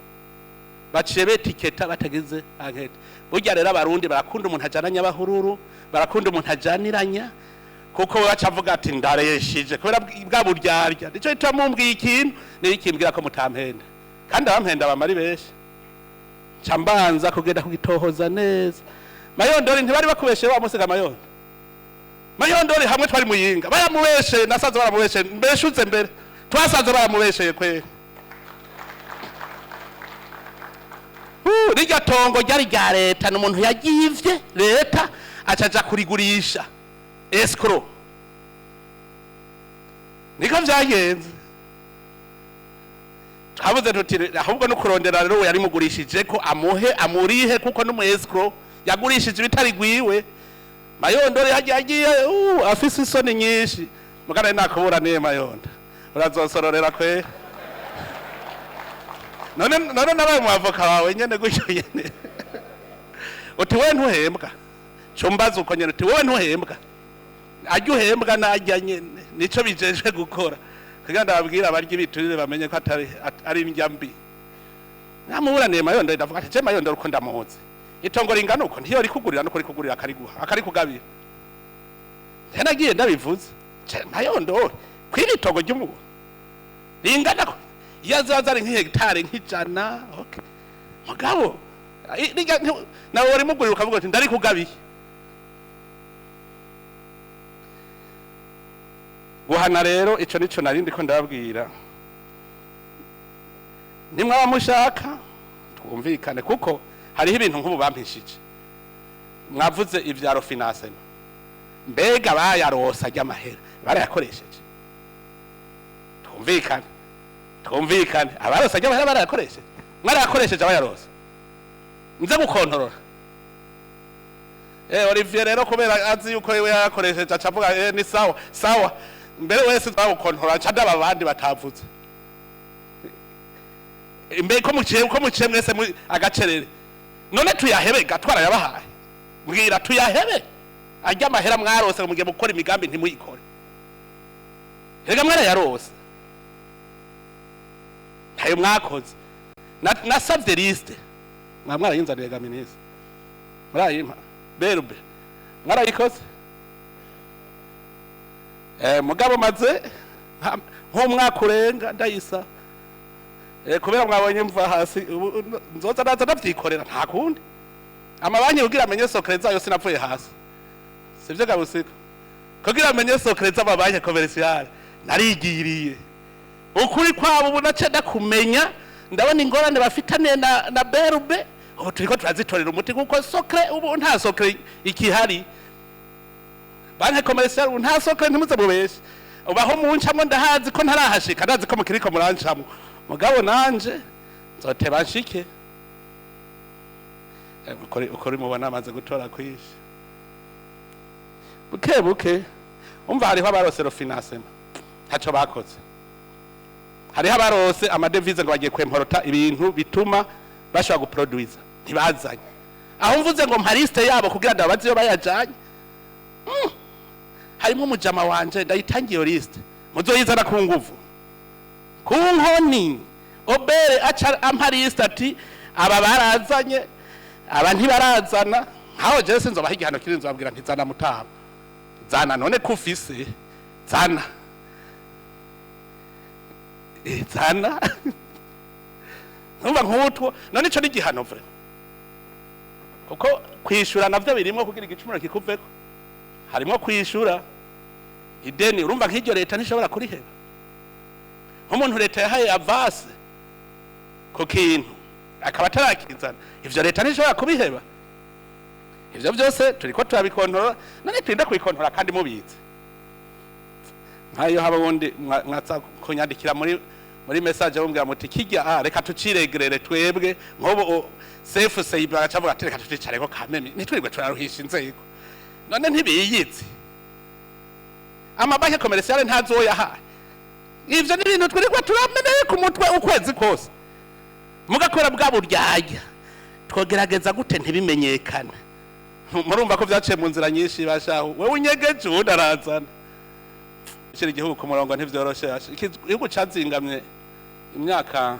baciye betiketa batagize enquête. Burya rero Abarundi barakunda umuntu ajana nyabahururu, barakunda umuntu ajaniranya, kuko we baca avuga ati ndareshije kubera bwa buryarya. Nico gituma mumbwiye ikintu nikimbwira ko mutampenda, kandi abampenda bamari benshi, nca mbanza kugenda kugitohoza neza. Mayondori ntibari bakubeshe wa musiga Mayondo. Mayondori hamwe twari muyinga baramubeshe, nasanze baramubeshe, mbeshuze mbere twasanze baramubesheye kweri. Rirya tongo ryari rya leta, ni umuntu yagivye leta acaja kurigurisha escrow, niko vyagenze. Twavuze tuti ahubwo no kurondera rero uwo yarimugurishije ko amuhe amurihe, kuko n'umu escrow yagurishije ibitari gwiwe. Mayondori hagiye agiye afise isoni nyinshi, mugana nakuburaniye Mayondo urazosororera kwe. None nabaye mu avoka wawe nyene gutyo nyene, uti wewe ntuhembwa, cumbaza uko nyene, uti wewe ntuhembwa, ajya uhembwa najya nyene, nico bijejwe gukora kugira ndababwira abarya ibiturire bamenye ko atari ari indya mbi. Namuburaniye Mayondo, ndavuga ati je Mayondo uko ndamuzi, itongo ringana uko ntiyo rikugurira nuko rikugurira akariguha akarikugabira. Nagiye ndabivuze, je Mayondo kwiri itongo ry'umuntu ringana ko iyo azaza ari nk'ihegitari nk'ijana, okay, mugabo nawe warimugurira ukavuga uti ndarikugabiye. Guhana rero ico nico narindi ko ndababwira, nimwaba mushaka twumvikane, kuko hariho ibintu nk'ubu bampishije. Mwavuze ivya refinancement, mbega bayarosa ry'amahera barayakoresheje? Twumvikane, twumvikane, abarosa ry'amahera barayakoresheje? Mwarayakoresheje abayarosa? Nze gukontorora. Olivier rero kubera azi yuko we yakoresheje aca avuga ni sawa sawa, mbere wese twagukontorora nca ndaba abandi batavuze. Mbe ko muciye mwese agacerere, none tuyahebe gatwara yabahaye, mbwira tuyahebe ajya amahera mwarose mugiye gukora imigambi ntimuyikore. Rega mwarayarose ntayo mwakoze. Nasavye liste mwarayinzaniye ga ministre, murayimpa berube mwarayikoze. Mugabo maze nk'umwaka urenga ndayisa, kubera mwabonye mva hasi nzoza ndaza ndavyikorera nta kundi. Amabanki kugira amenye secret zayo sinapfuye hasi, sivyo gabusiko, kugira amenye secret z'amabanki commercial narigiriye ukuri kwabo ubu nace ndakumenya, ndabona ingorane bafitane na berube, ubu turiko turazitorera umuti kuko secret ubu nta secret ikihari. Banki commercial ubu nta secret, ntimuze mubeshe. Ubaho muncamwo ndahazi ko ntarahashika, ndazi ko mukiriko murancamwo, mugabo nanje nzoteba nshike. Ukuri mubona amaze gutora kwishi buke buke. Umva hariho abarose refinancement ntaco bakoze, hariho abarose amadevize ngo bagiye kwemporota ibintu bituma bashobora guproduiza ntibazanye. Aho mvuze ngo mpa liste yabo kugira ndabaze iyo bayajanye, harimo umujama wanje ndayitangiye iyo liste, muzoyizana ku nguvu ku nkoni. Obere aca ampa liste ati aba barazanye aba ntibarazana, nkaho jewe sinzobaha igihano kiri, nzobabwira nti zana mutama, zana none kufise zana, zana ntumva nk'utwo none ico ni igihano vraiment, kuko kwishura navyo birimwo kugira igicumuro kikuveko, harimwo kwishura ideni. Urumva nk'iryo leta ntishobora kuriheba, nk'umuntu leta yahaye avance ku kintu akaba atarakizana, ivyo leta ntishobora kubiheba. Ivyo vyose turiko turabikontorora, none turinda kubikontorora kandi mubizi. Nkayo haba wundi mwaza kunyandikira muri message mumbwira muti kijya reka tuciregerere twebwe, nk'ubu CFC bagaca ati reka tucicareko kameme ntitwirirwe turaruhisha inzego. None ntibiyizi amabanki commercial ntazoyahaye. Ivyo ni ibintu twirirwa turameneye ku mutwe ukwezi kose, mugakora bwa buryarya. Twogerageza gute ntibimenyekane? Murumva ko vyaciye mu nzira nyinshi bashaho, wewe unyegeje uwundi arazana. Gushyira igihugu ku murongo ntivyoroshe. Igihugu cazingamye imyaka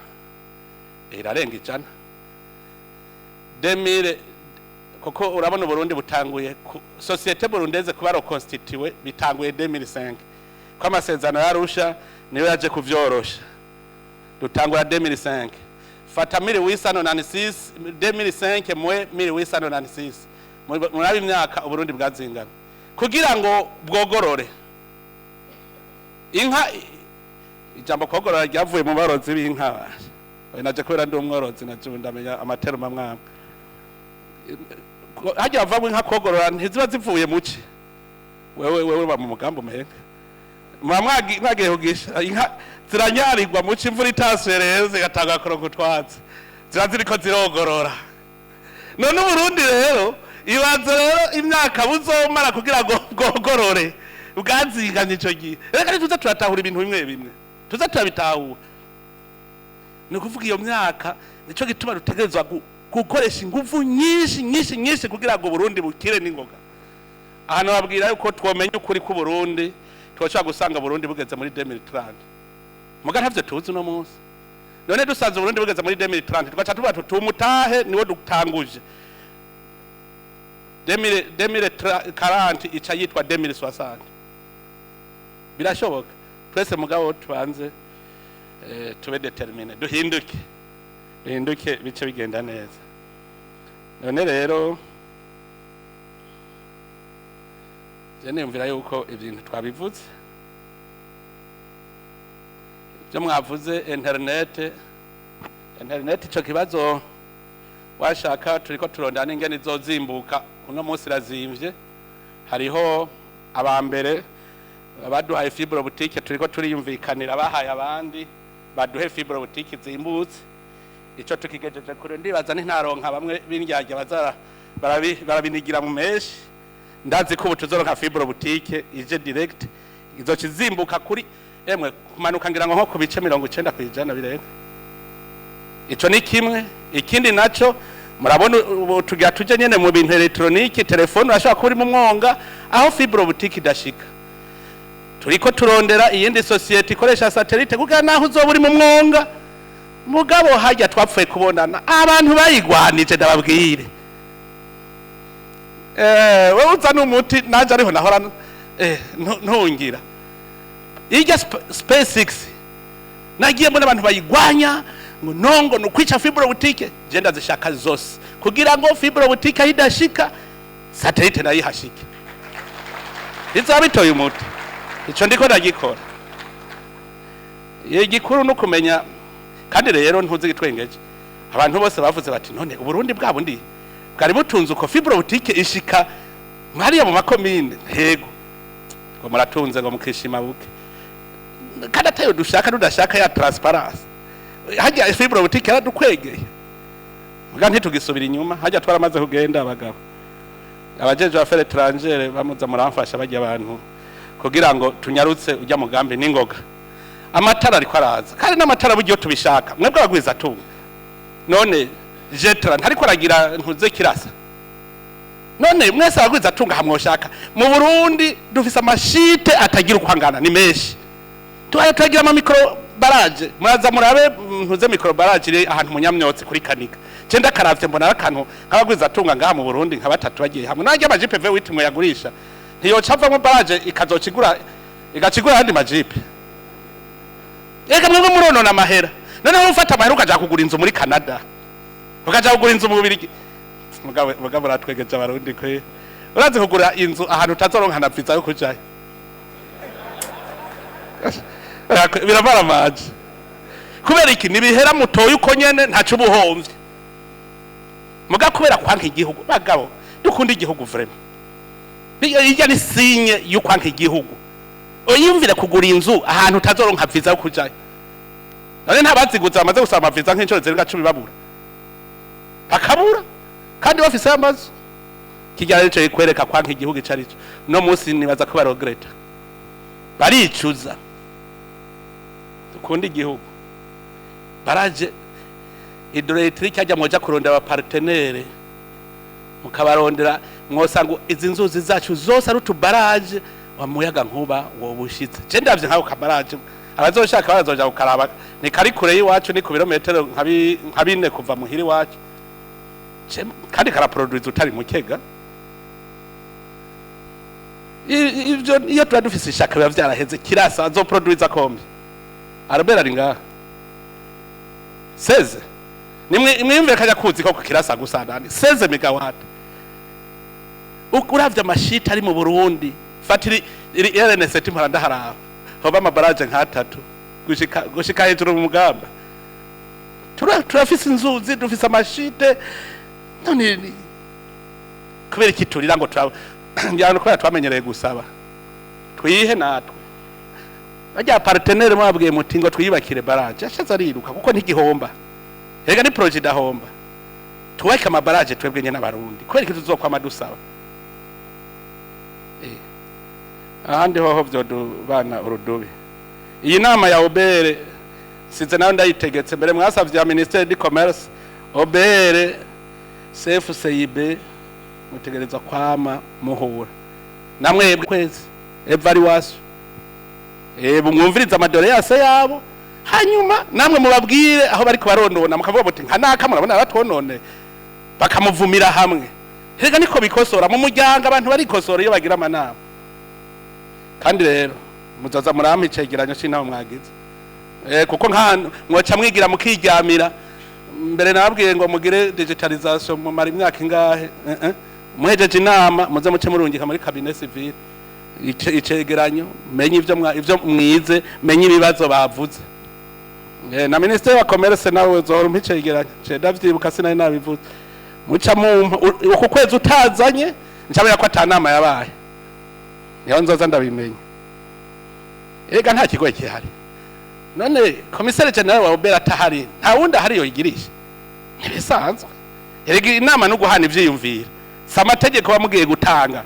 irarenga 100 demire, kuko urabona Uburundi butanguye société burundaise kuba reconstituée bitanguye 2005, ko amasezerano yarusha niyo yaje kuvyorosha. Dutangura 2005, fata 1896, 2005 mwe 1896, murabe imyaka Uburundi bwazingamye kugira ngo bwogorore inka. Ijambo kogorora ryavuye mu barozi b'inka. Naje kubera ndi umworozi, naje ubu ndamenya amateruma mwamwe. Hajya bavamo inka kogorora, ntiziba zivuye muci. Wewe ba mu mugambi umenga muba mwagiye kugisha inka, ziranyarirwa muci, imvura itasuye rero zigatanga kuronka utwatsi, ziba ziriko zirogorora. None Uburundi rero, ibaze rero imyaka buzomara kugira ngo bwogorore bwazinganye ico gihe. Reka tuze turatahura ibintu bimwe bimwe, tuze turabitahura. Ni ukuvuga iyo myaka, nico gituma dutegerezwa gukoresha ingufu nyinshi nyinshi nyinshi kugira ngo Burundi bukire n'ingoga. Ahantu babwira yuko twomenya ukuri ku Burundi, twoshobora gusanga Burundi bugeze muri 2030, muga ntavyo tuzi uno munsi. None dusanze Burundi bugeze muri 2030, tugaca tuvuga tuti umutahe niwo dutanguje 2040, ica yitwa 2060. Birashoboka twese, mugabo tubanze tube déterminés, duhinduke, duhinduke, bice bigenda neza. None rero je niyumvira yuko ibintu twabivuze, ibyo mwavuze, internet, ico kibazo washaka turiko turondana ingene izozimbuka. Uno munsi irazimvye. Hariho abambere baduhaye fibre optique, turiko turiyumvikanira bahaye abandi baduhe fibre optique zimbutse. Ico tukigejeje kure, ndibaza ntaronka bamwe b'indyarya bazara barabinigira mu menshi. Ndazi ko ubu tuzoronka fibre optique ije direct, izoca izimbuka kuri emwe kumanuka ngira ngo nko ku bice 90% birenga. Ico ni kimwe. Ikindi naco, murabona ubu tugira tuje nyene mu bintu électronique, telefone urashobora kuba uri mu mwonga aho fibre optique idashika. Turiko turondera iyindi société ikoresha satellite kugira naho uzoba uri mu mwonga. Mugabo hajya twapfuye kubonana abantu bayigwanije, ndababwire. Wewe uza n'umuti, nanje ariho nahora ntungira irya SpaceX. Nagiye mbona abantu bayigwanya ngo nongo ni ukwica fibre optique. Je ndazishaka zose kugira ngo fibre optique aho idashika, satellite nayo ihashike. Bizaba bitoye umuti. Ico ndiko ndagikora. Igikuru no kumenya. Kandi rero ntuzi gitwengeje, abantu bose bavuze bati: "None Uburundi bwa bundi bwari butunze uko, fibre optique ishika hariya mu makomine?" Hego, ngo muratunze, ngo mukishima buke, kandi atayo dushaka, tudashaka ya transparence. Hajya fibre optique yaradukwegeye, muga ntitugisubira inyuma. Hajya twaramaze kugenda abagabo, abajeje affaires étrangères bamuza muramfasha bajya abantu kugira ngo tunyarutse ujya mugambi n'ingoga. Amatara ariko araza, kandi n'amatara buryo tubishaka. Mwebwe abagwiza tunga, none jetra ntariko aragira ntuze kirasa? None mwese abagwiza tunga hamwoshaka mu Burundi dufise amashite atagira uko angana, ni menshi. Tubaye turagira ama micro barrage, muraza murabe ntuze micro barrage iri ahantu munyamyotsi kuri Kanika. Je ndakaravye mbona akantu nk'abagwiza tunga ngaha mu Burundi nka batatu bagiye hamwe nanjye amajipe V8 mwe yagurisha, ntiyoca avamo barrage ikazocigura, igacigura ayandi majipe. Ega mwebwe muronona amahera. Noneho ufata amahera ukaja kugura inzu muri Canada, ukaja kugura inzu mu Bubirigi. Mugabo uratwegeje Abarundi kwe. Urazi kugura inzu ahantu utazoronka na visa yo kujayo, biramaramaje. Kubera iki? Nibihera mutoye uko nyene, ntaco ubuhomvye. Muga kubera kwanka igihugu, bagabo, dukunda igihugu vraiment. Irya ni signe yo kwanka igihugu. Uyumvire kugura inzu ahantu utazoronka visa yo kujayo. None ntabaziguze bamaze gusaba amaviza nk'inshuro zirenga 10, babura, bakabura, kandi bafise amazu. Kijya rero kikwereka kwanka igihugu ico arico. No munsi nibaza ko baregretta, baricuza. Dukunda igihugu. Barrage hydroélectrique ajya mwoja kurondera aba partenaires, mukabarondera, mwosanga izi nzuzi zacu zose ari utu barrage. Wa muyaga nkuba wobushitse. Je ndavye nkaho ka barrage, abazoshaka barazoja kukaraba, ni kari kure y'iwacu, ni ku birometero nka 4 kuva muhira iwacu. Kandi karaproduce utari mukega. Ivyo iyo tuba dufise ishaka biba vyaraheze. Kirasa azoproduiza combien? Albert ari ngaha, 16. Nimwe mwiyumvire kajya kuzi ko kirasa gusa ndani 16 megawatt. Uravye ama sites ari mu Burundi, fatiri iri RN7 mpora ndaharaba, hoba ama barrages nk'atatu gushika hejuru mu mugamba. Turafise inzuzi, dufise ama sites. None kubera iki turira ngo ngira kubera twamenyereye gusaba? Twihe natwe. Bajya partenaire mwabwiye muti ngo twiyubakire barrage, ashaza ariruka kuko ntigihomba. Rega ni projet idahomba. Tuweke ama barrages twebwe nyene n'Abarundi. Kubera iki tuzokwama dusaba? Ahandi hoho vyodubana urudubi. Iyi nama ya OBR size nayo ndayitegetse mbere. Mwasavye ya ministère du commerce, OBR, CFCIB, mutegerezwa kwama muhura namwebwe kwezi évaluation. Mwumviriza ama doléances yabo, hanyuma namwe mubabwire aho bariko baronona, mukavuga muti nka naka murabona aratwonone, bakamuvumira hamwe. Rega niko bikosora mu muryango, abantu barikosora iyo bagira amanama. Kandi rero muzoza murampa icegeranyo c'inama mwagize, kuko nk'ahantu mwoca mwigira mukiryamira. Mbere nababwiye ngo mugire digitalisation, mumara imyaka ingahe? Muhejeje inama muze muce murungika muri cabinet civil icegeranyo, menye ivyo mwize, menye ibibazo bavuze. Na ministère wa commerce nawe uzohora umpa icegeranyo. Ce ndavyibuka, sinari nabivuze. Muca mumpa uku kwezi utazanye, ncabera ko ata nama yabaye, niho nzoza ndabimenya. Ega nta kigoye kihari. None commissaire général wa OBR atahari, nta wundi ahari yoyigirisha? Ntibisanzwe. Erega inama no guhana ivyiyumviro, si amategeko bamugiye gutanga.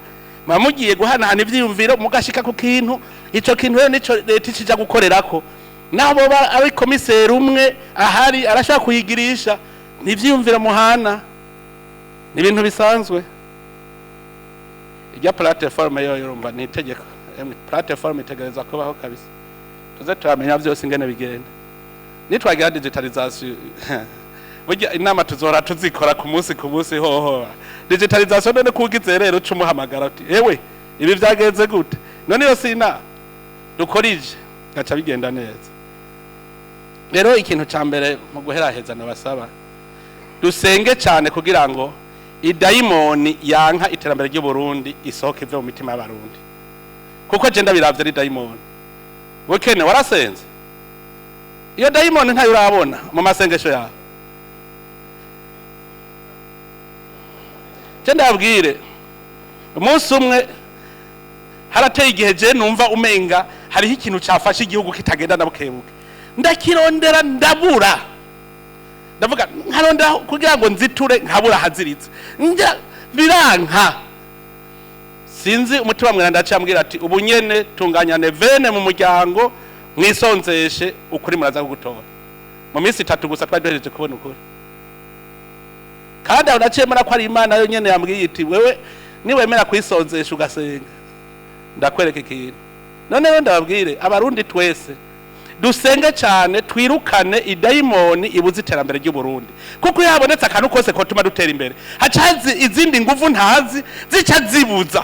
Muba mugiye guhanahana ivyiyumviro, mugashika ku kintu. Ico kintu rero nico leta ikija gukorerako. Naho boba ari komiseri umwe ahari, arashobora kuyigirisha. Ni ivyiyumviro muhana, ni ibintu bisanzwe. Irya plateforme yo urumva ni itegeko. Emwe, plateforme itegerezwa kubaho kabisa, tuze turamenya vyose ingene bigenda. Nitwagira digitalisation, burya inama tuzora tuzikora ku munsi ku munsi hoho. Digitalisation none kugize rero uca umuhamagara uti: "Ewe, ibi vyagenze gute?" None iyo si inama dukorije, gaca bigenda neza. Rero ikintu ca mbere mu guheraheza nabasaba, dusenge cyane kugira ngo idayimoni yanka iterambere ry'u Burundi isohoke ive mu mitima y'Abarundi, kuko je ndabiravye ari dayimoni. Bukene warasenze, iyo dayimoni ntayo urabona mu masengesho yawe. Je ndabwire, umunsi umwe harateye igihe je numva umenga hariho ikintu cafashe igihugu kitagenda na bukebuke, ndakirondera ndabura. Ndavuga nkarondera kugira ngo nziture, nkabura haziritse, njya biranka. Sinzi, umutima mweranda ndacambwira ati: "Ubu nyene tunganya neuvaine mu muryango, mwisonzeshe, ukuri muraza kugutora." Mu minsi 3 gusa twari duhejeje kubona ukuri. Kandi aho naciye mbona ko ari Imana yo nyene yambwiye iti: "Wewe niwemera kwisonzesha ugasenga, ndakwereka ikintu." None rero ndababwire, Abarundi twese dusenge cyane, twirukane idayimoni ibuze iterambere ry'u Burundi, kuko iyo habonetse akantu kose kotuma dutera imbere, haca hazi izindi nguvu ntazi zica zibuza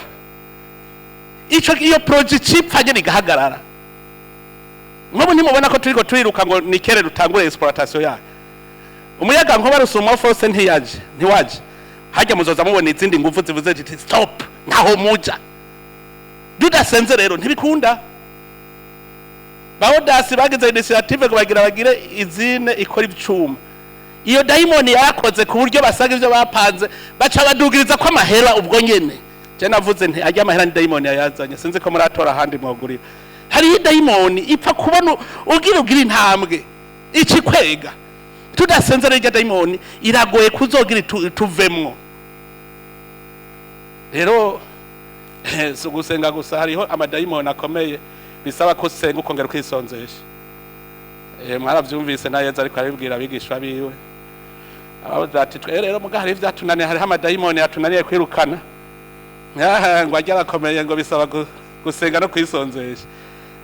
ico, iyo projet icipfa nyene igahagarara. Nk'ubu ntimubona ko turiko turiruka ngo nikere dutangure exploitation yayo? Umuyaga nkuba Rusumo force ntiyaje, ntiwaje hajya. Muzoza mubona izindi nguvu zivuze ziti: "Stop, ntaho muja." Tudasenze rero ntibikunda. Baodasi bagize initiative ngo bagira bagire izine ikora ivyuma, iyo dayimoni yarakoze ku buryo basaga ivyo bapanze, baca badugiriza ko amahera ubwo nyene. Je navuze nti ajya amahera ni dayimoni yayazanye. Sinzi ko muratora ahandi mwogurira. Hariyo dayimoni ipfa kubona ugira intambwe ikikwega. Tudasenze rero, irya dayimoni iragoye kuzogira tuvemwo. Rero si ugusenga gusa, hariho amadayimoni akomeye bisaba ko usenga ukongera ukisonzesha. Mwaravyumvise na Yezu ariko arabibwira abigishwa biwe, arabaza ati: "Twe rero muga hari ivyatunaniye, hariho amadayimoni yatunaniye kwirukana." Ngo ajya arakomeye, ngo bisaba Gusenga no kwisonzesha.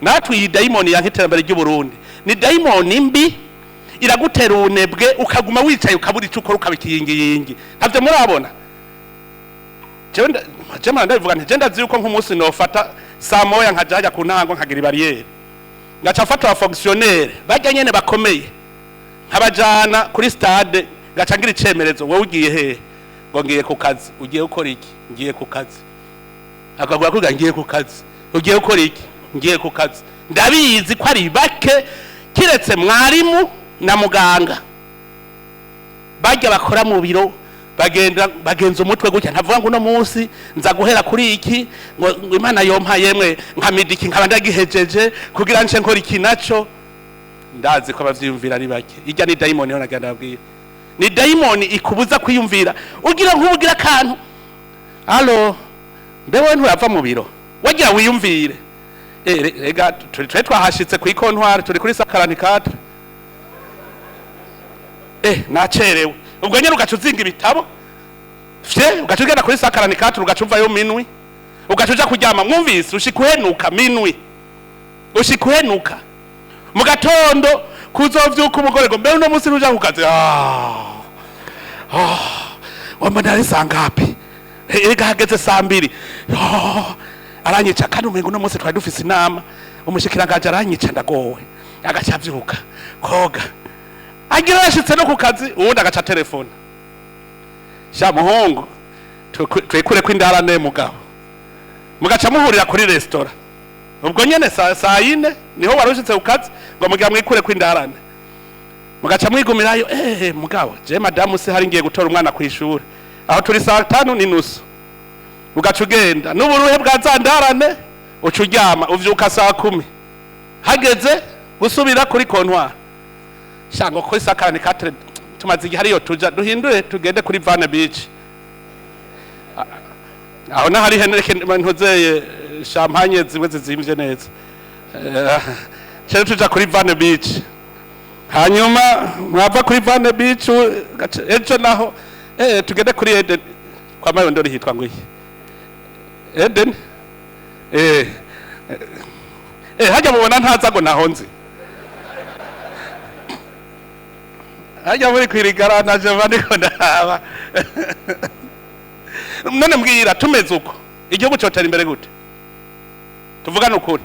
Natwe iyi dayimoni yanka iterambere ry'u Burundi ni dayimoni mbi, iragutera ubunebwe, ukaguma wicaye, ukabura icyo ukora, ukaba ikiyingiyingi. Ntabyo murabona? Jewe mpora ndabivuga nti je ndazi yuko nk'umunsi nofata saa moya nkaja hajya ku ntango, nkagira ibariyeri, ngaca mfata aba fonctionnaire barya nyene bakomeye, nkabajana kuri stade, ngaca ngira icemerezo: "Wowe ugiye hehe?" Ngo: "Ngiye ku kazi." "Ugiye gukora iki?" "Ngiye ku kazi." Akagura kuga: "Ngiye ku kazi." "Ugiye gukora iki?" "Ngiye ku kazi." Ndabizi ko ari bake, kiretse mwarimu na muganga, barya bakora mu biro, bagenda bagenza umutwe gutya. Ntavuga ngo uno munsi nza guhera kuri iki, ngo Imana yompa yemwe nkamida iki, nkaba ndagihejeje kugira nce nkora iki naco. Ndazi ko abavyiyumvira ari bake. Irya ni dayimoni yo nagenda babwira, ni dayimoni ikubuza kwiyumvira. Ugira nk'ubugira akantu: "Allo, mbe wowe nturava mu biro?" Wagira wiyumvire. Rega turi twe twahashitse ku ikontwari, turi kuri 144. Nacerewe. Ubwo nyene ugaca uzinga ibitabo fye, ugaca ugenda kuri 144, ugaca uvayo minwi, ugaca uja kuryama. Mwumvise ushika uhenuka minwi, ushika uhenuka mu gatondo kuzovyuka umugore ngo: "Mbe uno munsi ntuja ku kazi?" "Ah, ah, wambona ari saa ngapi? Erega hageze saa 2." "Oh, aranyica kandi umengo uno munsi twari dufise inama, umushikiranganji aranyica, ndagowe." Agaca avyuka koga, agira yashitse no ku kazi, uwundi agaca telefone: "Sha muhungu, twikure ko indarane mugabo." Mugaca muhurira kuri resitora ubwo nyene saa 4, niho wari ushitse ku kazi, ngo mugira mwikure ko indarane, mugaca mwigumirayo. "Mugabo je madamu se hari ngiye gutora umwana ku ishuri, aho turi saa 5:30." Ugaca ugenda n'uburuhe bwa za ndarane, uca uryama, uvyuka saa 10, hageze gusubira kuri comptoir: "Shango kuri 144 tumaze igihe hariyo tuja, duhindure tugende kuri Vane Beach." Aho nahari Heineken, ntuzeye champagne zimwe zizimvye neza. Cyo tuja kuri Vane Beach, hanyuma mwava kuri Vane Beach, ejo naho tugende kuri Eden kwa Mayondori, hitwa ngo iki? Eden. Hajya mubona ntaza ngo naho nzi hajya muri kwirigara naje mba ndiko ndaba. None mbwira, tumeze uko igihugu cyotera imbere gute? Tuvugane ukuri.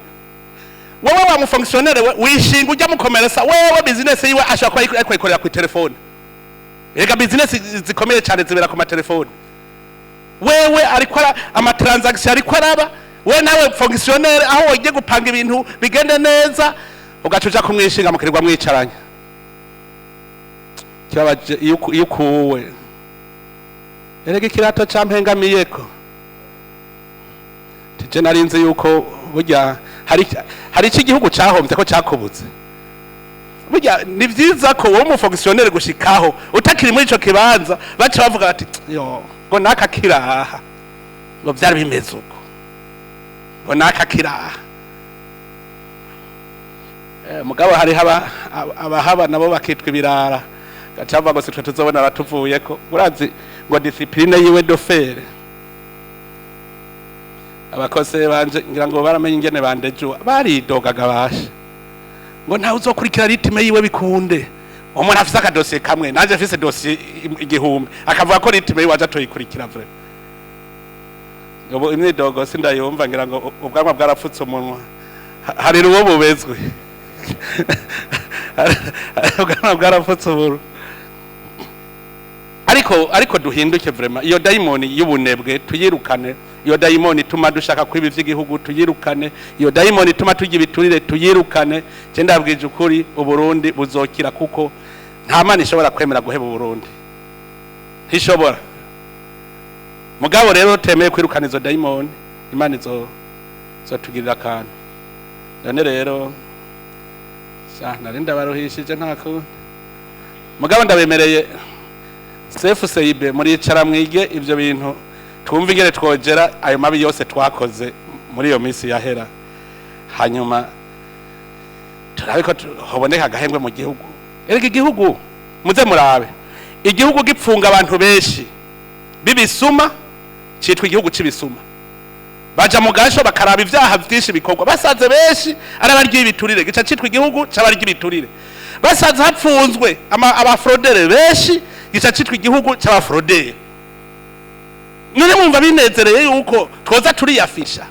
Wowe wa mu fonctionnaire we, wishinga ujya mukomeresa wewe, business yiwe ashobora kuba ariko ayikorera ku telefone. Erega business zikomeye cyane zibera ku matelefone. Wewe ariko ama transaction ariko araba, we nawe fonctionnaire, aho wagiye gupanga ibintu bigende neza, ugaca uja kumwishinga, mukirirwa mwicaranye. Kibabaje iyo ukuwe. Erega ikirato campengamiyeko tije, narinzi yuko burya hari iki igihugu cahombye ko cakubutse. Burya ni vyiza ko wowe umu fonctionnaire gushikaho utakiri muri ico kibanza, baca bavuga bati: "Yo, ngo naka kiraha, ngo vyari bimeze uko, ngo naka kiraha." Mugabo hariho abahaba nabo bakitwa ibirara, gaca bavuga ngo sitwe tuzobona abatuvuyeko. Urazi ngo discipline yiwe de fer. Abakozi banje ngira ngo baramenye ingene bandejuwa, baridogaga bashe ngo ntawe uzokurikira rythme yiwe bikunde. Umuntu afise akadosiye kamwe, nanje afise dosiye 1000, akavuga ko rythme yiwe aje atoyikurikira. Vraiment, ubu imyidogo sindayumva, ngira ngo ubwanwa bwarapfutse umunwa. Hari uwo bubezwe, ubwanwa bwarapfutse umunwa. Ariko duhinduke vraiment, iyo dayimoni y'ubunebwe tuyirukane, iyo dayimoni ituma dushaka kwiba ivy'igihugu tuyirukane, iyo dayimoni ituma turya ibiturire tuyirukane. Je ndabwije ukuri, Uburundi buzokira, kuko nta Mana ishobora kwemera guheba Uburundi, ntishobora. Mugabo rero temeye kwirukana izo dayimoni, Imana izo izotugirira akantu. None rero sha nari ndabaruhishije, nta kundi. Mugabo ndabemereye, CFCIB, muricara mwige ivyo bintu, twumve ingene twogera ayo mabi yose twakoze muri iyo minsi yahera, hanyuma turabe ko hoboneka agahengwe mu gihugu. Erega igihugu, muze murabe, igihugu gipfunga abantu benshi b'ibisuma citwa igihugu c'ibisuma. Baja mu gasho bakaraba ivyaha vyinshi bikorwa, basanze benshi ari abarya ibiturire, gica citwa igihugu c'abarya ibiturire. Basanze hapfunzwe aba fraudeurs benshi, gica citwa igihugu c'aba fraudeurs. None mwumva binezereye yuko twoza turiyafisha?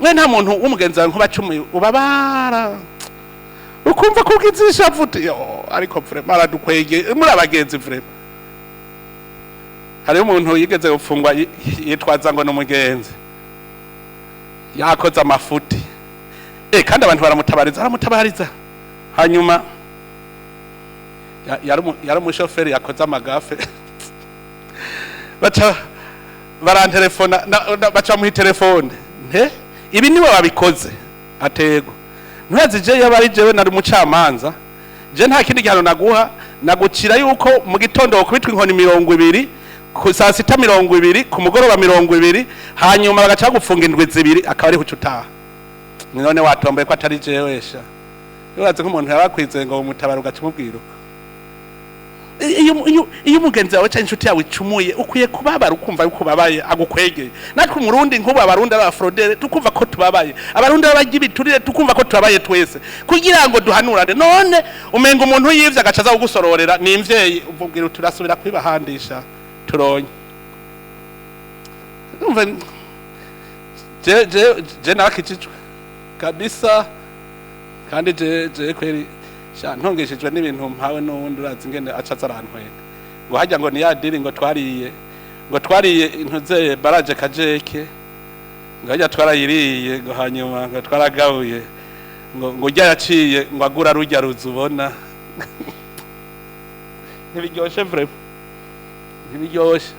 Mwe nta muntu w'umugenzi wawe nkuba cumi ubabara, ukumva ko ugize ishavu, uti: "Yo, ariko vraiment aradukwege." Muri abagenzi vraiment. Hariho umuntu yigeze gufungwa, yitwaza ngo ni umugenzi, yakoze amafuti, kandi abantu baramutabariza, aramutabariza. Hanyuma yari umushoferi yakoze amagafe, baca barantelefona, baca bamuha telefone: "Nte ibi niwe wabikoze?" Atego ntuyazi. Je yaba ari jewe nari umucamanza, je nta kindi gihano naguha, nagucira yuko mu gitondo wakubitwa inkoni 20, ku saa sita 20, ku mugoroba 20, hanyuma bagaca bagufunga indwi 2, akaba ariho uca utaha. None watomboye ko atari jewe sha. Urazi nk'umuntu yabakwizeye ngo umutabara, ugaca umubwira uko. Iyo umugenzi wawe cyangwa inshuti yawe icumuye, ukwiye kubabara, ukumva yuko ubabaye agukwegeye. Natwe umurundi nk'ubu, Abarundi aba fraudeurs tukumva ko tubabaye, Abarundi b'abarya ibiturire tukumva ko tubabaye twese, kugira ngo duhanurane. None umenga umuntu yivye agaca aza kugusororera ni imvyeyi, umubwira uti: "Urasubira kwibahandisha turonye." Umva, je narakijijwe kabisa, kandi je kweri sha ntungishijwe n'ibintu mpawe n'uwundi. Urazi ingene aca aza arantwenga ngo hajya ngo ni ya deal, ngo twariye intuzeye baraje kajeke, ngo hajya twarayiriye, ngo hanyuma ngo twaragabuye, ngo urya yaciye ngo agura rujya ruzu. Ubona ntibiryoshe vraiment, ntibiryoshe.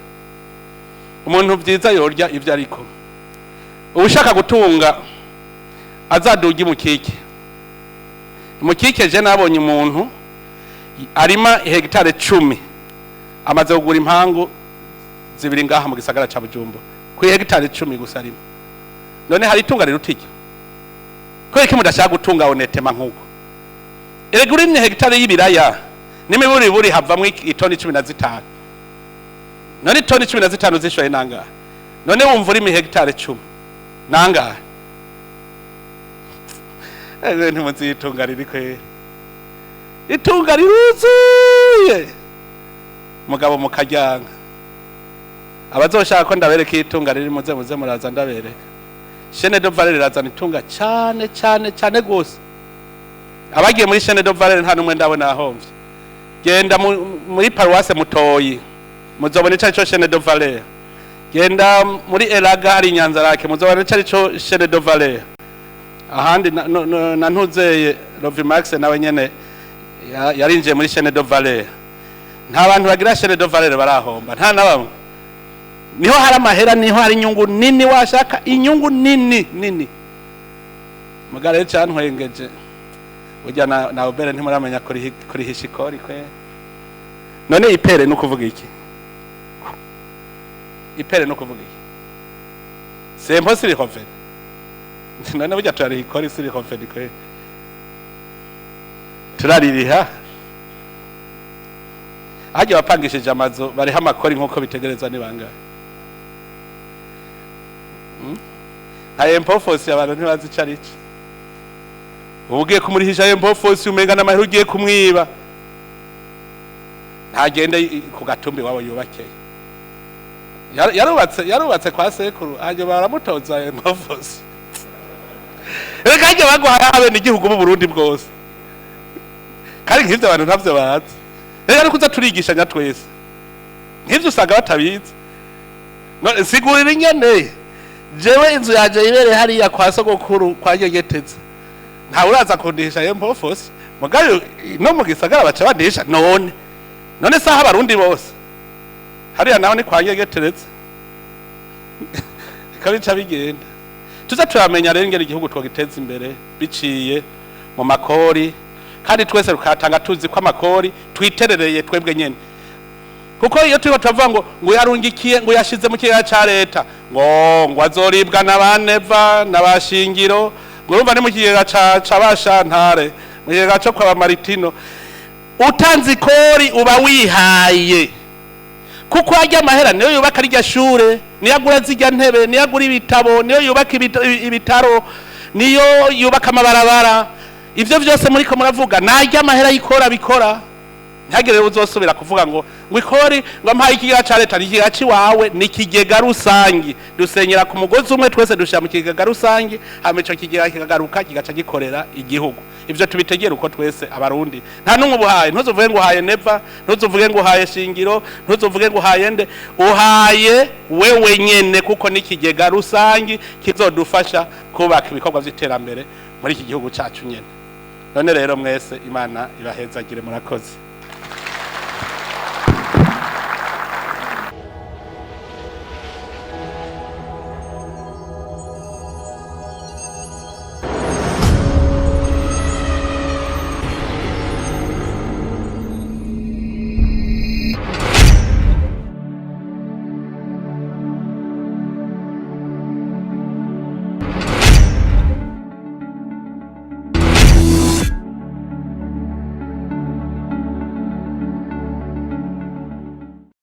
Umuntu vyiza yorya ivyo, ariko ushaka gutunga azaduga imukike. Imukike je nabonye umuntu arima hegitare 10, amaze kugura impangu zibiri ngaha mu gisagara ca Bujumbura, ku hegitare 10 gusa arima. None hari itunga riruta iryo? Kubera iki mudashaka gutunga honnêtement nk'uko? Erega urimye hegitare y'ibiraya n'imiburiburi havamwo itoni 15. None itoni 15 zishoye nangahe? None wumva urima hegitare 10 nangahe? Ewe, ntimuzi itunga riri kwera, itunga riruzuye mugabo mukaryanga. Abazoshaka ko ndabereka itunga riri, muze muraza ndabereka. Chaîne de valeur irazana itunga cane cane cane gose. Abagiye muri chaîne de valeur nta numwe ndabona ahomvye. Genda muri paruwase Mutoyi, muzobona ico arico chaîne de valeur. Genda muri Eraga hari Inyanzarake, muzobona ico arico chaîne de valeur. Ahandi na ntuzeye Rovimax nawe nyene yarinjiye muri chaîne de valeur. Nta bantu bagira chaîne de valeur barahomba, nta na bamwe. Niho hari amahera, niho hari inyungu nini, washaka inyungu nini nini. Mugabo rero cantwengeje burya na Obere ntimuramenya kurihisha ikori kwe. None IPR ni ukuvuga iki? IPR ni ukuvuga iki? C'est impôt sur revenu. None burya turariha ikori sur revenu kwe? Turaririha. Harya abapangishije amazu bariho amakori nk'uko bitegerezwa ni bangahe? Nka impôt foncier abantu ntibazi ico ari cyo. Uba ugiye kumurihisha impôt foncier, umenga n'amahera ugiye kumwiba. Ntagende ku gatumbi iwabo yubakeye. Yarubatse kwa sekuru, hanyuma baramutoza impôt foncier. Reka harya baguhaye abenegihugu b'u Burundi bwose, kandi nk'ivyo abantu ntavyo bazi. Reka ariko uza turigishanya twese, nk'ivyo usanga batabizi. None sigurira ingene jewe inzu yanje ibereye hariya kwa sogokuru kwa Nyegeteza, ntawe uraza kundihisha impôt foncier, mugayo no mu gisagara baca bandihisha. None saha Abarundi bose hariya naho ni kwa Nyegeteretse, bikabica bigenda. Tuza turamenya rero ingene igihugu twogiteza imbere biciye mu makori, kandi twese tukatanga tuzi ko amakori twiterereye twebwe nyene. Kuko iyo turiko turavuga ngo yarungikiye, ngo yashize mu kigega ca leta, ngo azoribwa na ba Neva na ba Shingiro, ngo urumva ni mu kigega ca ba Shantare, mu kigega co kwa ba Maritino. Utanze ikori uba wihaye. Kuko arya amahera niyo yubaka rirya shure, niyo agura zirya ntebe, niyo agura ibitabo, niyo yubaka ibitaro, niyo yubaka amabarabara. Ivyo vyose muriko muravuga narya amahera y'ikora bikora. Ntihagire rero uzosubira kuvuga ngo ikori, ngo ampaye ikigega ca leta. Ikigega ciwawe ni ikigega rusangi. Dusenyera ku mugozi umwe twese, dushira mu kigega rusangi, hama ico kigega kikagaruka kigaca gikorera igihugu. Ivyo tubitegere uko twese Abarundi. Nta n'umwe ubuhaye. Ntuzuvuge ngo uhaye Neva, ntuzuvuge ngo uhaye Shingiro, ntuzuvuge ngo uhaye nde. Uhaye wewe nyene, kuko ni ikigega rusangi kizodufasha kubaka ibikorwa vy'iterambere muri iki gihugu cacu nyene. None rero mwese, Imana ibahezagire. Murakoze.